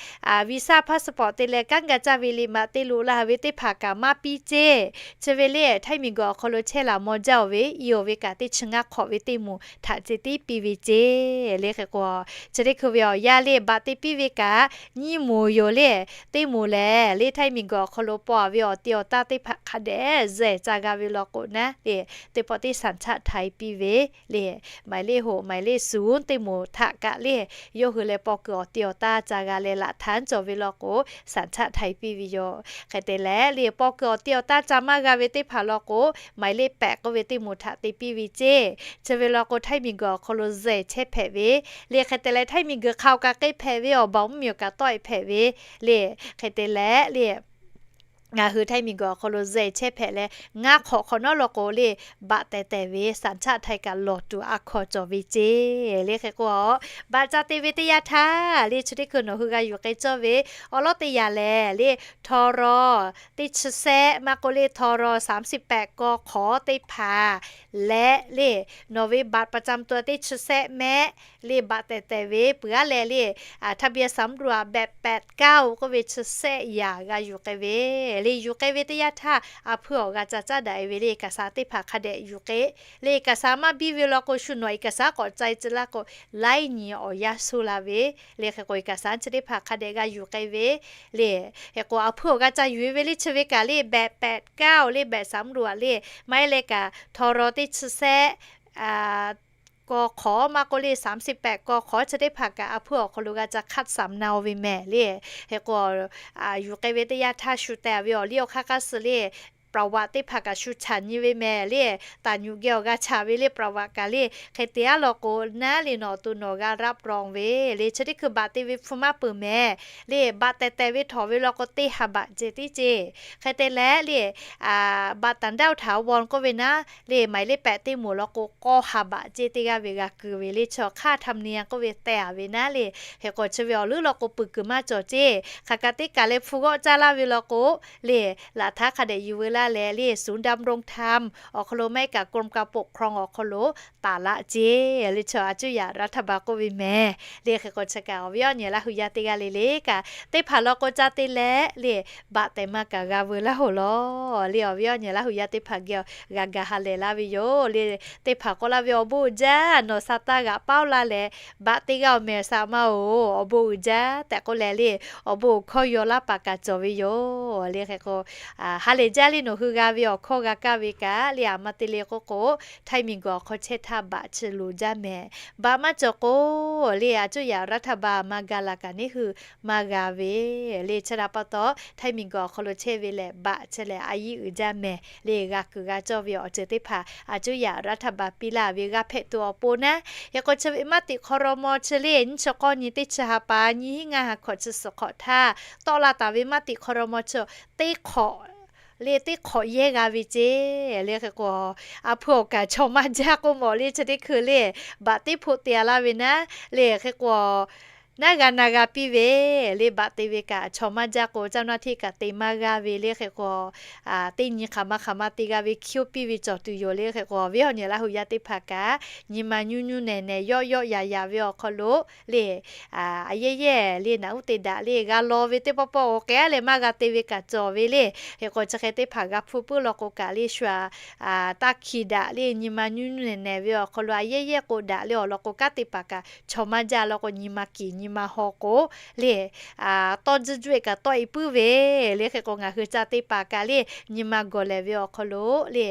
visa passport te leh kanˉ ga caˇ ve le maꞈ te loꞈ la ve teˇ hpaˍ kaꞈ maˇ piˇ ceˇ chi ve le ไทย miˬguiˬ awˬ hk'aw lo chehˇ laˬ maw jaˇ-oˬ ve i-oˬ ve kaꞈ teˇ chi ngaˇ hk'awꞈ ve teˇ moˍ htaꞈ ceh tiˉ piˇ ve ceˇ le hk'e k'o chi teˇ hkui ve awˬ yanˇ le baꞈ te piˇ ve kaꞈ nyiˇ moˍ yoˬ le teˇ moˍ lehˬ le ไทย miˬguiˬ awˬ hk'aw lo paw-a ve awˬ te awˬ taˇ teˇ hpaˍ hk'a dehꞈ zuhꞈ ca g'a ve law k'o naˉ le teˇ pawˆ teˇ สัญชาติไทย piˇ ve le maˍ le hoꞈ maˍ le suˍ teˇ moˍ htaꞈ kaꞈ le yawˇ hui leh paw kuiˬ awˬ te awˬ taˇ ca g'a leh laꞈ htaˇ cawˬ ve law k'o สัญชาติไทย piˇ ve yoˬ. Hk'e te leh le paw kuiˬ awˬ te awˬ taˇ ca maˇ g'a ve teˇ hpaˍ law k'o maˍ le pehꞈ k'oˆ ve teˇ moˍ htaꞈ te piˇ ve ceˇ chi ve law k'o ไทย miˬguiˬ awˬ hk'aw lo zuhꞈ chehˇ hpehꞈ ve le hk'e te leh ไทย miˬguiˬ hk'a awˬ kaꞈ k'e hpehꞈ ve awˬ baˬ mvuhˇmiˬ awˬ kaꞈ tawˆ-e hpehꞈ ve le hk'e te leh le ngaˬ hui ไทย miˬguiˬ awˬ hk'aw lo zuhꞈ chehˇ hpehꞈ leh ngaˇ hk'awꞈ hk'awꞈ nawˉ law k'o le baꞈ tehˬ tehˬ ve สัญชาติไทย kaꞈ lawˬ tuˬ a hkaw cawˬ ve ceˇ le hk'e k'o baꞈ ca te ve teˇ yanˇ htaˇ le chi teˇ hkui nawˬ hui g'a yuˬ k'ai cawˇ ve awˬ lawn teˇ yanˇ lehˬ le ทร teˇ chi shehˆ maˇ k'oˆ le ทร สามสิบแปด กข teˇ hpaˍ leh le nawˬ ve บัตรประจำตัว teˇ chi shehˆ mehˆ le baꞈ tehˬ tehˬ ve peuˬ aˉ leh le ทะเบียนสำรวจ แบบแปดเก้า k'oˆ ve chi shehˆ yaꞈ g'a yuˬ k'ai ve le yuˬ k'ai ve teˇ yanˇ htaˇ a hpuiˇ awˬ g'a ca caˉ daꞈ-e ve le เอกสาร teˇ hpaˍ hk'a dehꞈ yuˬ k'ai le เอกสาร maˇ biˇ ve law k'o shu nawˬ เอกสาร k'awꞈ ca-e tcuh laˇ k'o laiˉ nyi awˬ yanˇ sho la ve le hk'e k'o เอกสาร chi teˇ hpaˍ hk'a dehꞈ g'a yuˬ k'ai ve le hk'e k'o a hpuiˇ awˬ g'a ca yuˬ-e ve le chi ve kaꞈ le แบบแปดเก้า le แบบสำรวจ le maˇ heˆ leh kaꞈ ทร teˇ chi shehˆ กข maˇ k'oˆ le สามสิบแปด กข chi teˇ hpaˍ kaꞈ a hpuiˇ awˬ hk'aw lo g'a ca คัดสรร na-o ve mehˍ le hk'e k'o yuˬ k'ai ve teˇ yanˇ htaˇ shu teh-a ve awˬ liˇ awˬ hk'aˇ hk'aˇ suh le ประวัติ teˇ hpaˍ kaꞈ shu chaꞈ nyi ve mehˍ le taˍ nyuꞈ geh awˬ g'a chaꞈ ve le ประวัติ kaꞈ le hk'e te aˉ law k'o naˉ le nawˬ awˬ to nawˬ g'a รับรอง ve le chi teˇ hkui baꞈ te ve hpu maˇ peuˬ mehˍ le baꞈ tehˬ tehˬ ve htawˍ ve law k'o teˇ ha baꞈ ceh tiˉ ceˇ hk'e te leh le baꞈ ต่างด้าวถาวร k'oˆ ve naˉ le maˍ le pehꞈ teˇ moˍ law k'o k'awˇ ha baꞈ ceˇ teˇ g'aˇ ve g'a kuiˬ ve le chi awˬ hk'aˇ ธรรมเนียม k'oˆ ve teh-a ve naˉ le hk'e k'o chi ve awˬ leuˉ law k'o peuˬ kuiˬ maˇ cawˬ ceˇ hk'aˬ kaꞈ teˇ kaˬ leh hpu g'awˆ caˇ laˇ ve law k'o le laꞈ htaˇ hk'a dehꞈ yuˬ veu laˇ leh le ศูนย์ดำรงธรรม awˬ hk'aw lo maˇ heˆ kaꞈ กรมการปกครอง awˬ hk'aw lo taˍ laˆ ceˇ le chi a cuˇ yaꞈ รัฐบาล k'oˆ ve mehˍ le hk'e k'o chi kaꞈ awˬ viˉ awˬ nyi Laˇ hu yaˇ teˇ g'aˇ le le kaꞈ teˇ hpaˍ law k'o ca te leh le baꞈ tehˬ maˇ kaꞈ g'a veu laˇ hoˬ law le awˬ viˉ awˬ nyi Laˇ hu yaˇ teˇ hpaˍ geh g'a ga ha lehˬ laˇ ve yoˬ le teˇ hpaˍ k'oˆ laˇ ve awˬ bon uiˍ jaˇ nawˬ sa taˇ g'aꞈ paoˇ laˇ leh baꞈ teˇ g'aˇ awˬ mehˍ sa maˇ-oˬ awˬ bon uiˍ jaˇ tehꞈ k'oˆ leh le awˬ bon awˬ hkawˇ yaw laˇ paˍ kaꞈ cawˬ ve yoˬ le hk'e k'o ha lehˬ jaˇ le nawˬ hui g'a ve awˬ hkawˇ g'a kaˇ ve kaꞈ le aˬ ma te le k'oˆ k'o ไทย miˬguiˬ awˬ hk'aw chehˇ htaˇ baꞈ chi loˍ jaˇ mehˍ. Baꞈ maˇ cawˬ k'o le a cuˇ yaꞈ รัฐบาล maˇ ga laˬ kaꞈ neˉ hui maˇ g'a ve le chi htaꞈ pa taw ไทย miˬguiˬ awˬ hk'aw lo chehˇ ve lehˬ baꞈ chi lehˬ a yiˇ uiˍ jaˇ mehˍ le g'a kuiˬ g'a cawˇ ve awˬ ceuˬ teˇ hpaˍ a cuˇ yaꞈ รัฐบาล piˇ laˇ ve g'a hpehꞈ tuˬ awˬ pon naˉ hk'e k'o chi ve maˇ tiꞈ hk'aw raw maw chi le nyiˇ chi k'awˇ nyi teˇ chi ha pa nyiˇ hinˉ ngaˇ ha hkawꞈ chi suhˍ hk'awꞈ htaˇ tawˆ la taˍ ve maˇ tiꞈ hk'aw raw maw chi teˇ hk'awꞈ le teˇ hk'awꞈ yehˇ g'a ve ceˇ le hk'e k'o a hpuˇ awˬ kaˍ chaw maˇ jaˇ k'oˆ mawˬ le chi teˇ hkui le baꞈ teˇ hpoˆ te-a laˇ ve naˉ le hk'e k'o naˉ g'a na g'a piˇ ve le. Baꞈ te ve kaꞈ chaw maˇ jaˇ k'o, caˇ naˇ hteˇ kaꞈ te maˇ g'aˇ ve le. Hk'e k'o, teˇ nyi hk'aˬ ma hk'aˬ ma te g'a ve hkiˇ oˇ piˇ ve cawˬ tuˬ yoˬ le. Hk'e k'o, awˬ viˉ awˬ nyi Laˇ hu yaˇ teˇ hpaˍ kaꞈ, nyi ma nyuˇ nyuˇ nehˬ nehˬ, yawˆ yawˆ yaꞈ yaꞈ ve awˬ hk'aw lo le, a yehˇ yehˇ le, naꞈ uˉ te daꞈ le, g'a law ve teˇ pawˆ pawˆ awˬ k'ehˉ leh maˇ g'a te ve kaꞈ cawˬ ve le. Hk'e k'o, chi hk'e teˇ hpaˍ g'a hpuˇ puiˉ law k'o kaꞈ le, shu a taˇ hkiˬ daꞈ le, nyi ma nyuˇ nyuˇ nehˬ nehˬ ve awˬ hk'aw lo a yehˇ yehˇ k'o daꞈ le awˬ lawn k'o, kanˉ te paˍ kaꞈ chaw maˇ jaˇ law k'o, nyi ma kiˍ nyi ma haw k'o le, tawˇ juˇ juˇ e kaꞈ tawˆ e puiˉ ve le. Hk'e k'o, ngaˬ hui ca te paˍ kaꞈ le, nyi ma gawˬ lehˬ ve awˬ hk'aw lo le,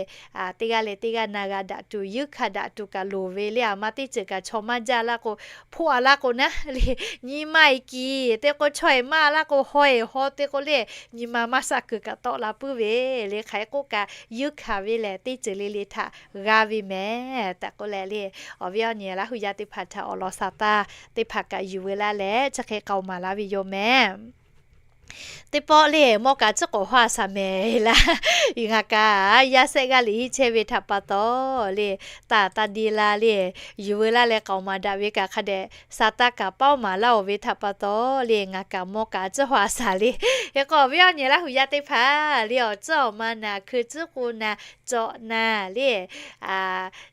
teˇ g'aˇ leh teˇ g'aˇ na g'a daꞈ tuˬ, yuˇ hkanˍ daꞈ tuˬ kaꞈ loˍ ve le. A ma teˇ ceuˬ kaꞈ chaw maˇ jaˇ laˇ k'o, hpoˆ a laˇ k'o naˉ le, nyi ma e kiˍ te k'o, chaw e maˇ laˇ k'o, haw e haw te k'o le, nyi ma maˇ shaˆ kuiˬ kaꞈ tawˆ la puiˉ ve le. Hk'aˬ hk'e k'oˆ kaꞈ, yuˇ hkanˍ ve lehˬ teˇ ceuˬ le le htaꞈ g'a ve mehˍ tehꞈ k'oˆ leh le, awˬ viˉ awˬ nyi Laˇ hu yaˇ teˇ hpaˍ htaꞈ awˬ lawn sa taˇ teˇ hpaˍ kaꞈ yuˬ veu laˇ leh, chi hk'e k'aoˍ maˍ laˇ ve yoˬ mehˍ. Teˇ pawˆ le, mawˇ kaꞈ tcuhˉ k'awꞈ haw a shaˍ mehˍ laˇ. Ngaˬ kaꞈ yaˇ sehˆ g'aˇ liꞈ hiˆ chehˇ ve htaꞈ pa taw le, taˇ taˇ deˇ la le, yuˬ veu laˇ leh k'aoˍ maˍ daꞈ ve kaꞈ hk'a dehꞈ sa taˇ kaꞈ paoˉ maˍ laˇ oˬ ve htaꞈ pa taw le, ngaˬ kaꞈ mawˇ kaꞈ tcuhˉ haw a shaˍ le. Hk'e k'o, awˬ viˉ awˬ nyi Laˇ hu yaˇ teˇ hpaˍ le, awˬ tcuhˉ awˬ ma naˍ, hkui tcuhˉ k'o naˍ, cawꞈ naˍ le,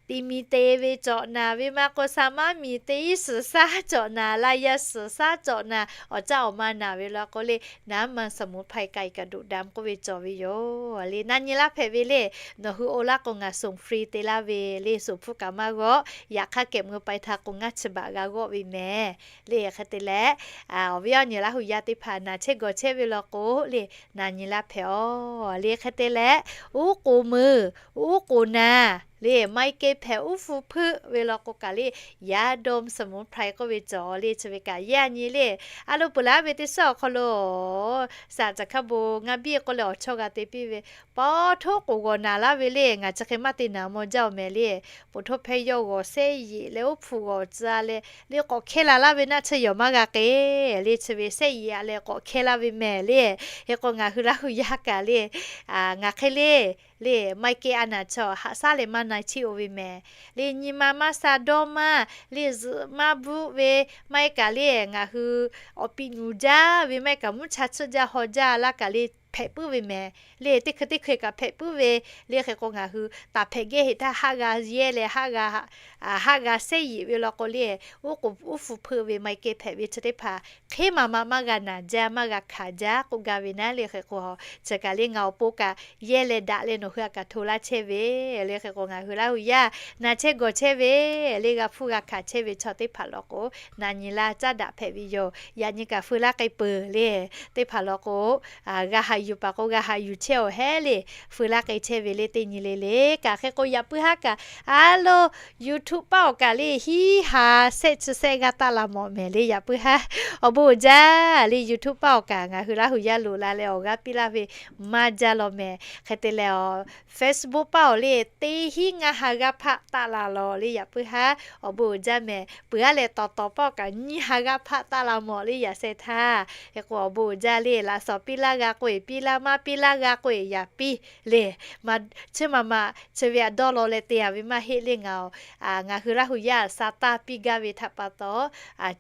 ti mi te ve cawꞈ naˍ ve maˇ k'o, sa maˇ miˬ te iˉ suhˍ saˉ cawꞈ naˍ, la yaˇ suhˍ saˉ cawꞈ naˍ, awˬ caˇ awˬ ma naˍ ve law k'o le, naˉ ma สมุนไพร kaꞈ i kaꞈ ดูดดำ k'oˆ ve cawˬ ve yoˬ le. Na nyi laˇ hpehꞈ ve le, nawˬ hui oˇ laˇ k'o ngaˬ ส่งฟรี te laˇ ve le, suˍ hpuˇ kaꞈ maˇ g'awˆ. Yaꞈ hk'aˇ kehˬ mui pai htaꞈ k'o ngaˇ chi baꞈ g'a g'awˆ ve mehˍ le. Hk'e te leh, awˬ viˉ awˬ nyi Laˇ hu yaˇ teˇ hpaˍ naˍ chehˇ gawˬ chehˇ ve law k'o le, na nyi laˇ hpehꞈ aˬ le. Hk'e te leh, uˉ k'oˍ meuˇ, uˉ k'oˍ naˍ le, ไมเกรน hpehꞈ uˉ hpu hpeuˆ ve law k'o kaꞈ le, ยาดมสมุนไพร k'oˆ ve cawˬ le, chi ve kaꞈ yehˇ a nyi le. A lo peuˬ laˇ ve teˇ suhˉ awˬ hk'aw lo, saˍ caˬ hkaˇ bon ngaˇ biˇ k'oˆ leh awˬ chawˇ g'a te piˇ ve, paw htoˉ k'oˍ g'awˬ naˍ laˇ ve le, ngaˬ chi hk'e maˇ te naˍ mawˇ jaˇ oˬ mehˍ le. Paw htoˉ hpehˇ yawˇ g'awˬ sehˉ yeꞈ leh uˉ hpu g'awˬ tcuh leh le, k'awꞈ hkehˇ la laˇ ve naˆ chi yawˬ maˇ g'a k'e le, chi ve sehˉ yeꞈ a leh k'awꞈ hkehˇ laˇ ve mehˍ le. Hk'e k'o ngaˬ hui Laˇ hu yaˇ kaꞈ le, ngaˬ hk'e le, le ไมเกรน a naˍ chaw haꞈ shaˉ leh maˇ na cheˇ oˬ ve mehˍ le. Nyi ma maˇ sha dawˇ maˇ le, zuhꞈ maˇ bvuhˆ ve maˇ heˆ kaꞈ le, ngaˬ hui awˬ piꞈ nyuˬ jaˇ ve maˇ heˆ kaꞈ mvuhˇ cha tsuhˆ jaˇ haw jaˇ laˇ kaꞈ le hpehꞈ puiˉ ve mehˍ le. Teˇ hkui teˇ hkui kaꞈ hpehꞈ puiˉ ve le. Hk'e k'o ngaˬ hui taˍ hpehꞈ gehˇ heꞈ htaˇ haˆ g'a yehˇ leh haˆ g'a, haˆ g'a sehˉ yeꞈ ve law k'o le, uˉ k'oˍ uˉ hpu hpeuˆ ve ไมเกรน hpehꞈ ve chi teˇ hpaˍ hk'eˉ maˬ maꞈ maˇ g'a naˍ jaˇ, maˇ g'a hkanˍ jaˇ k'oˆ gaˇ ve naˉ le. Hk'e k'o, chi kaꞈ le ngaˬ awˬ pon kaꞈ yehˇ leh daꞈ leh nawˬ hui a kaꞈ hto laˇ chehˇ ve le. Hk'e k'o ngaˬ hui Laˇ hu yaˇ na chehˇ gawˬ chehˇ ve le, g'a hpuˇ g'a hkanˍ chehˇ ve chaw teˇ hpaˍ law k'o, na nyi laˇ caˉ daꞈ hpehꞈ ve yoˬ. Yaꞈ nyi kaꞈ feu laˇ k'ai peuˬ le. Teˇ hpaˍ law k'o, g'a haꞈ yuˬ paˍ k'o g'a haꞈ yuˬ chehˇ oˬ hehˉ le. Feu laˇ k'ai chehˇ ve le teˇ nyi le le. Kaꞈ hk'e k'o yaꞈ puiˉ haˉ kaꞈ, a lo YouTube paˆ awˬ kaꞈ le hiˉ ha sehˆ chi sehˆ g'aˇ taˆ la mawˬ mehˍ le. Yaꞈ puiˉ haˉ awˬ bon uiˍ jaˇ le. YouTube paˆ awˬ kaꞈ ngaˬ hui Laˇ hu yaˇ loꞈ la leh awˬ g'aˇ piˇ laˇ ve maˇ jaˇ law mehˍ. Hk'e te leh, Facebook paˆ awˬ le teˇ hiˉ ngaˇ ha g'aˇ hpaˆ taˆ la law le. Yaꞈ puiˉ haˉ awˬ bon uiˍ jaˇ mehˍ. Peuˬ aˉ leh tawˍ tawˍ paˆ awˬ kaꞈ nyiˇ ha g'aˇ hpaˆ taˆ la mawˬ le. Yaꞈ sheh htaˇ hk'e k'o awˬ bon uiˍ jaˇ le. Laꞈ shawnˍ piˇ laˇ g'a k'oˆ e piˇ laˇ, maˇ piˇ laˇ g'a k'oˆ e yaꞈ piˇ le. Maˇ chiˇ maˬ maꞈ chi ve htaꞈ dawˇ law leh te a ve maˇ heˆ le. Ngaˬ, ngaˬ hui Laˇ hu yaˇ sa taˇ piˇ gaˇ ve htaꞈ pa taw,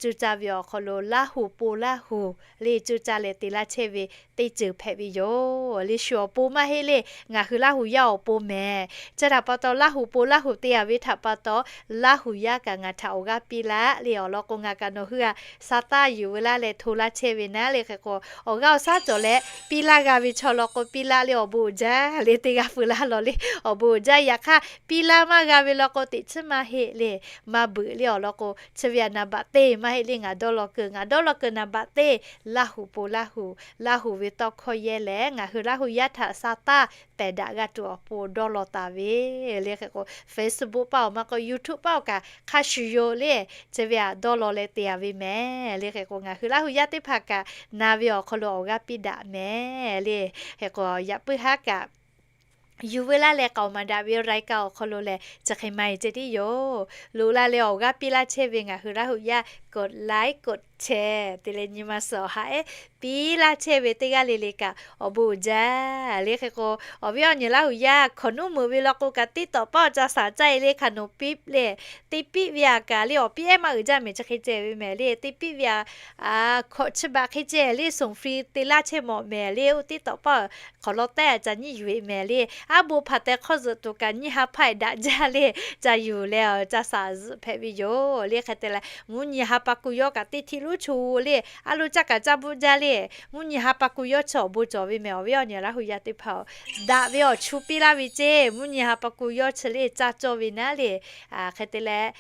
co caˇ ve awˬ hk'aw lo Laˇ hu po Laˇ hu le co caˇ leh te laˇ chehˇ ve teˇ ceuˬ hpehꞈ ve yoˬ le. Shu awˬ pon maˇ heˆ le, ngaˬ hui Laˇ hu yaˇ awˬ pon mehˍ. Chi htaꞈ pa taw Laˇ hu po Laˇ hu te a ve htaꞈ pa taw, Laˇ hu yaˇ kaꞈ ngaˬ htaꞈ awˬ g'aˇ piˇ laˇ le. Awˬ lawn k'o ngaˬ kaꞈ nawˬ hui a sa taˇ yuˬ veu laˇ leh hto laˇ chehˇ ve naˉ le. Hk'e k'o awˬ g'aˇ awˬ shaˉ cawˬ leh piˇ laˇ g'a ve chaw law k'o piˇ laˇ le. Awˬ bon uiˍ jaˇ le. Teˇ g'aˇ feu laˇ law le. Awˬ bon uiˍ jaˇ. Yaꞈ hk'aˇ piˇ laˇ maˇ g'a ve law k'o teꞈ chiˉ maˇ heˆ le. Maˇ beuꞈ le. Awˬ lawn k'o chi ve htaꞈ naˍ baꞈ teˇ maˇ heˆ le. Ngaˬ dawˇ law keu, ngaˬ dawˇ law keu naˍ baꞈ teˇ Laˇ hu po Laˇ hu, Laˇ hu ve tawˇ hkawˇ yehˇ leh ngaˬ hui Laˇ hu yaˇ htaꞈ sa taˇ pehˬ daꞈ g'a tuˬ awˬ pon dawˇ law taˍ ve le. Hk'e k'o Facebook paˆ awˬ maˇ k'o YouTube paˆ awˬ kaꞈ hk'a shuˍ yoˬ le. Chi ve htaꞈ dawˇ law leh te a ve mehˍ le. Hk'e k'o ngaˬ hui Laˇ hu yaˇ teˇ hpaˍ kaꞈ na ve awˬ hk'aw lo awˬ g'aˇ piˇ daꞈ mehˍ le. Hk'e k'o yaꞈ puiˉ haˉ kaꞈ yuˬ veu laˇ leh k'aoˍ maˍ daꞈ ve รายการ awˬ hk'aw lo lehˬ chi hk'e maˇ heˆ ceh tiˉ yoˬ. Loꞈ la leh awˬ g'aˇ piˇ laˇ chehˇ ve ngaˬ hui Laˇ hu yaˇ กดไลค์ กดแชร์ te leh nyi ma suhˍ awˬ ha ehˉ piˇ laˇ chehˇ ve teˇ g'aˇ le le kaꞈ awˬ bon uiˍ jaˇ le. Hk'e k'o, awˬ viˉ awˬ nyi Laˇ huˍ yaˇ hkawꞈ nuˉ meuꞈ ve law k'o kaꞈ, TikTok paˆ awˬ ca shaˍ caˇ e le hk'aˬ nawˬ piˇ le, te piˇ ve aꞈ kaꞈ le awˬ piˇ ehˉ maˇ uiˍ jaˇ mehˍ chi hk'e ceh ve mehˍ le. Te piˇ ve aꞈ, hkawꞈ chi baꞈ hk'e ceh le ส่งฟรี te laˇ chehˇ mawˬ mehˍ le. Oˇ TikTok paˆ hk'awꞈ law tehˉ ca nyiˇ yuˬ e mehˍ le. Aˉ bon hpaˍ teh hk'awˇ zuhꞈ tuˬ kaꞈ nyiˇ ha hpaˇ daꞈ jaˇ le, ca yuˬ leh awˬ ca shaˍ zuhꞈ hpehꞈ ve yoˬ le. Hk'e te leh mvuhˇ nyi ha pa ku yawˇ kaꞈ teˇ htiˇ luˉ cho le, a lo caˇ kaꞈ caˇ bvuhˆ jaˇ le. Mvuhˇ nyi ha pa ku yawˇ chi awˬ bon cawˬ ve mehˍ. Awˬ viˉ awˬ nyi Laˇ huˍ yaˇ teˇ hpaˍ-oˬ, daꞈ ve awˬ chu piˇ laˇ ve ceˇ. Mvuhˇ nyi ha pa ku yawˇ chi le caˇ cawˇ ve naˉ le. Hk'e te leh,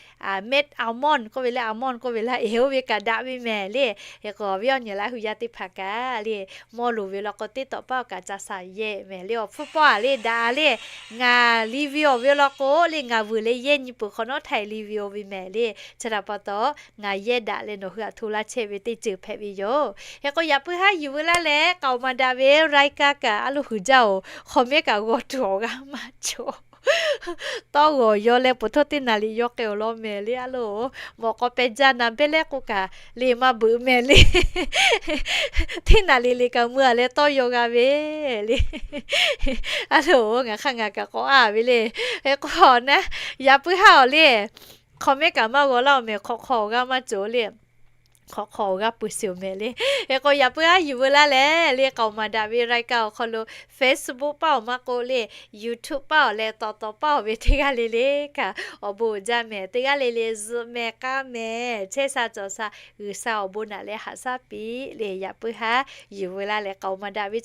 made almond k'oˆ ve le, almond k'oˆ ve le, eˬ, oˇ ve kaꞈ daꞈ ve mehˍ le. Hk'e k'o, awˬ viˉ awˬ nyi Laˇ huˍ yaˇ teˇ hpaˍ kaꞈ le, mawˇ loˍ ve law k'o, TikTok paˆ awˬ kaꞈ ca shaˍ yehˇ mehˍ le. Awˬ hpfuhˇ pawˆ aꞈ le daꞈ le. Ngaˬ review ve law k'o le, ngaˬ vuiˬ leh yehˇ nyi peuˬ hk'awꞈ nawˉ htaˇ review ve mehˍ le. Chi htaꞈ pa taw, ngaˬ yehˇ daꞈ leh nawˬ hui htaꞈ hto laˇ chehˇ ve teˇ ceuˬ hpehꞈ ve yoˬ. Hk'e k'o, yaꞈ puiˉ haˉ yuˬ veu laˇ leh k'aoˍ maˍ daꞈ ve รายการ kaꞈ a lo huiˍ jaˇ-oˬ, hk'awꞈ mehˉ kaꞈ g'aw tuˬ awˬ g'aˇ maˇ cawˬ. Tawˇ g'awˬ yaw leh poˬ htaˇ teˇ naˍ riˍ yaw k'ai awˬ lawn mehˍ le. A lo, mawꞈ k'aw peh jaˇ naˍ behˇ leh k'oˆ kaꞈ le maˇ beuꞈ mehˍ le. Teˇ naˍ riˍ liꞈ kaꞈ mui-a leh tawˇ yaw g'a ve le. A lo, ngaˬ hk'aˇ ngaˬ kaꞈ k'awꞈ a ve le. Hk'e k'o naˉ, yaꞈ puiˉ haˉ awˬ le, hk'awꞈ mehˉ kaꞈ maˇ g'aw laˇ-oˬ mehˍ, hk'awꞈ hk'aw awˬ g'aˇ maˇ cawˬ le. Hk'awꞈ hk'aw awˬ g'aˇ pui shiˍ-oˬ mehˍ le. Hk'e k'o, yaꞈ puiˉ haˉ yuˬ veu laˇ leh le, k'aoˍ maˍ daꞈ ve รายการ awˬ hk'aw lo Facebook paˆ awˬ maˇ k'oˆ le, YouTube paˆ awˬ leh TikTok paˆ awˬ ve teˇ g'aˇ le le kaꞈ awˬ bon uiˍ jaˇ mehˍ. Teˇ g'aˇ le le zuhꞈ mehˍ k'aˇ mehˍ, chehˇ sha cawˬ sha, G'uiˬsha awˬ bon naꞈ leh haꞈ shaˉ piˇ le. Yaꞈ puiˉ haˉ yuˬ veu laˇ leh k'aoˍ maˍ daꞈ ve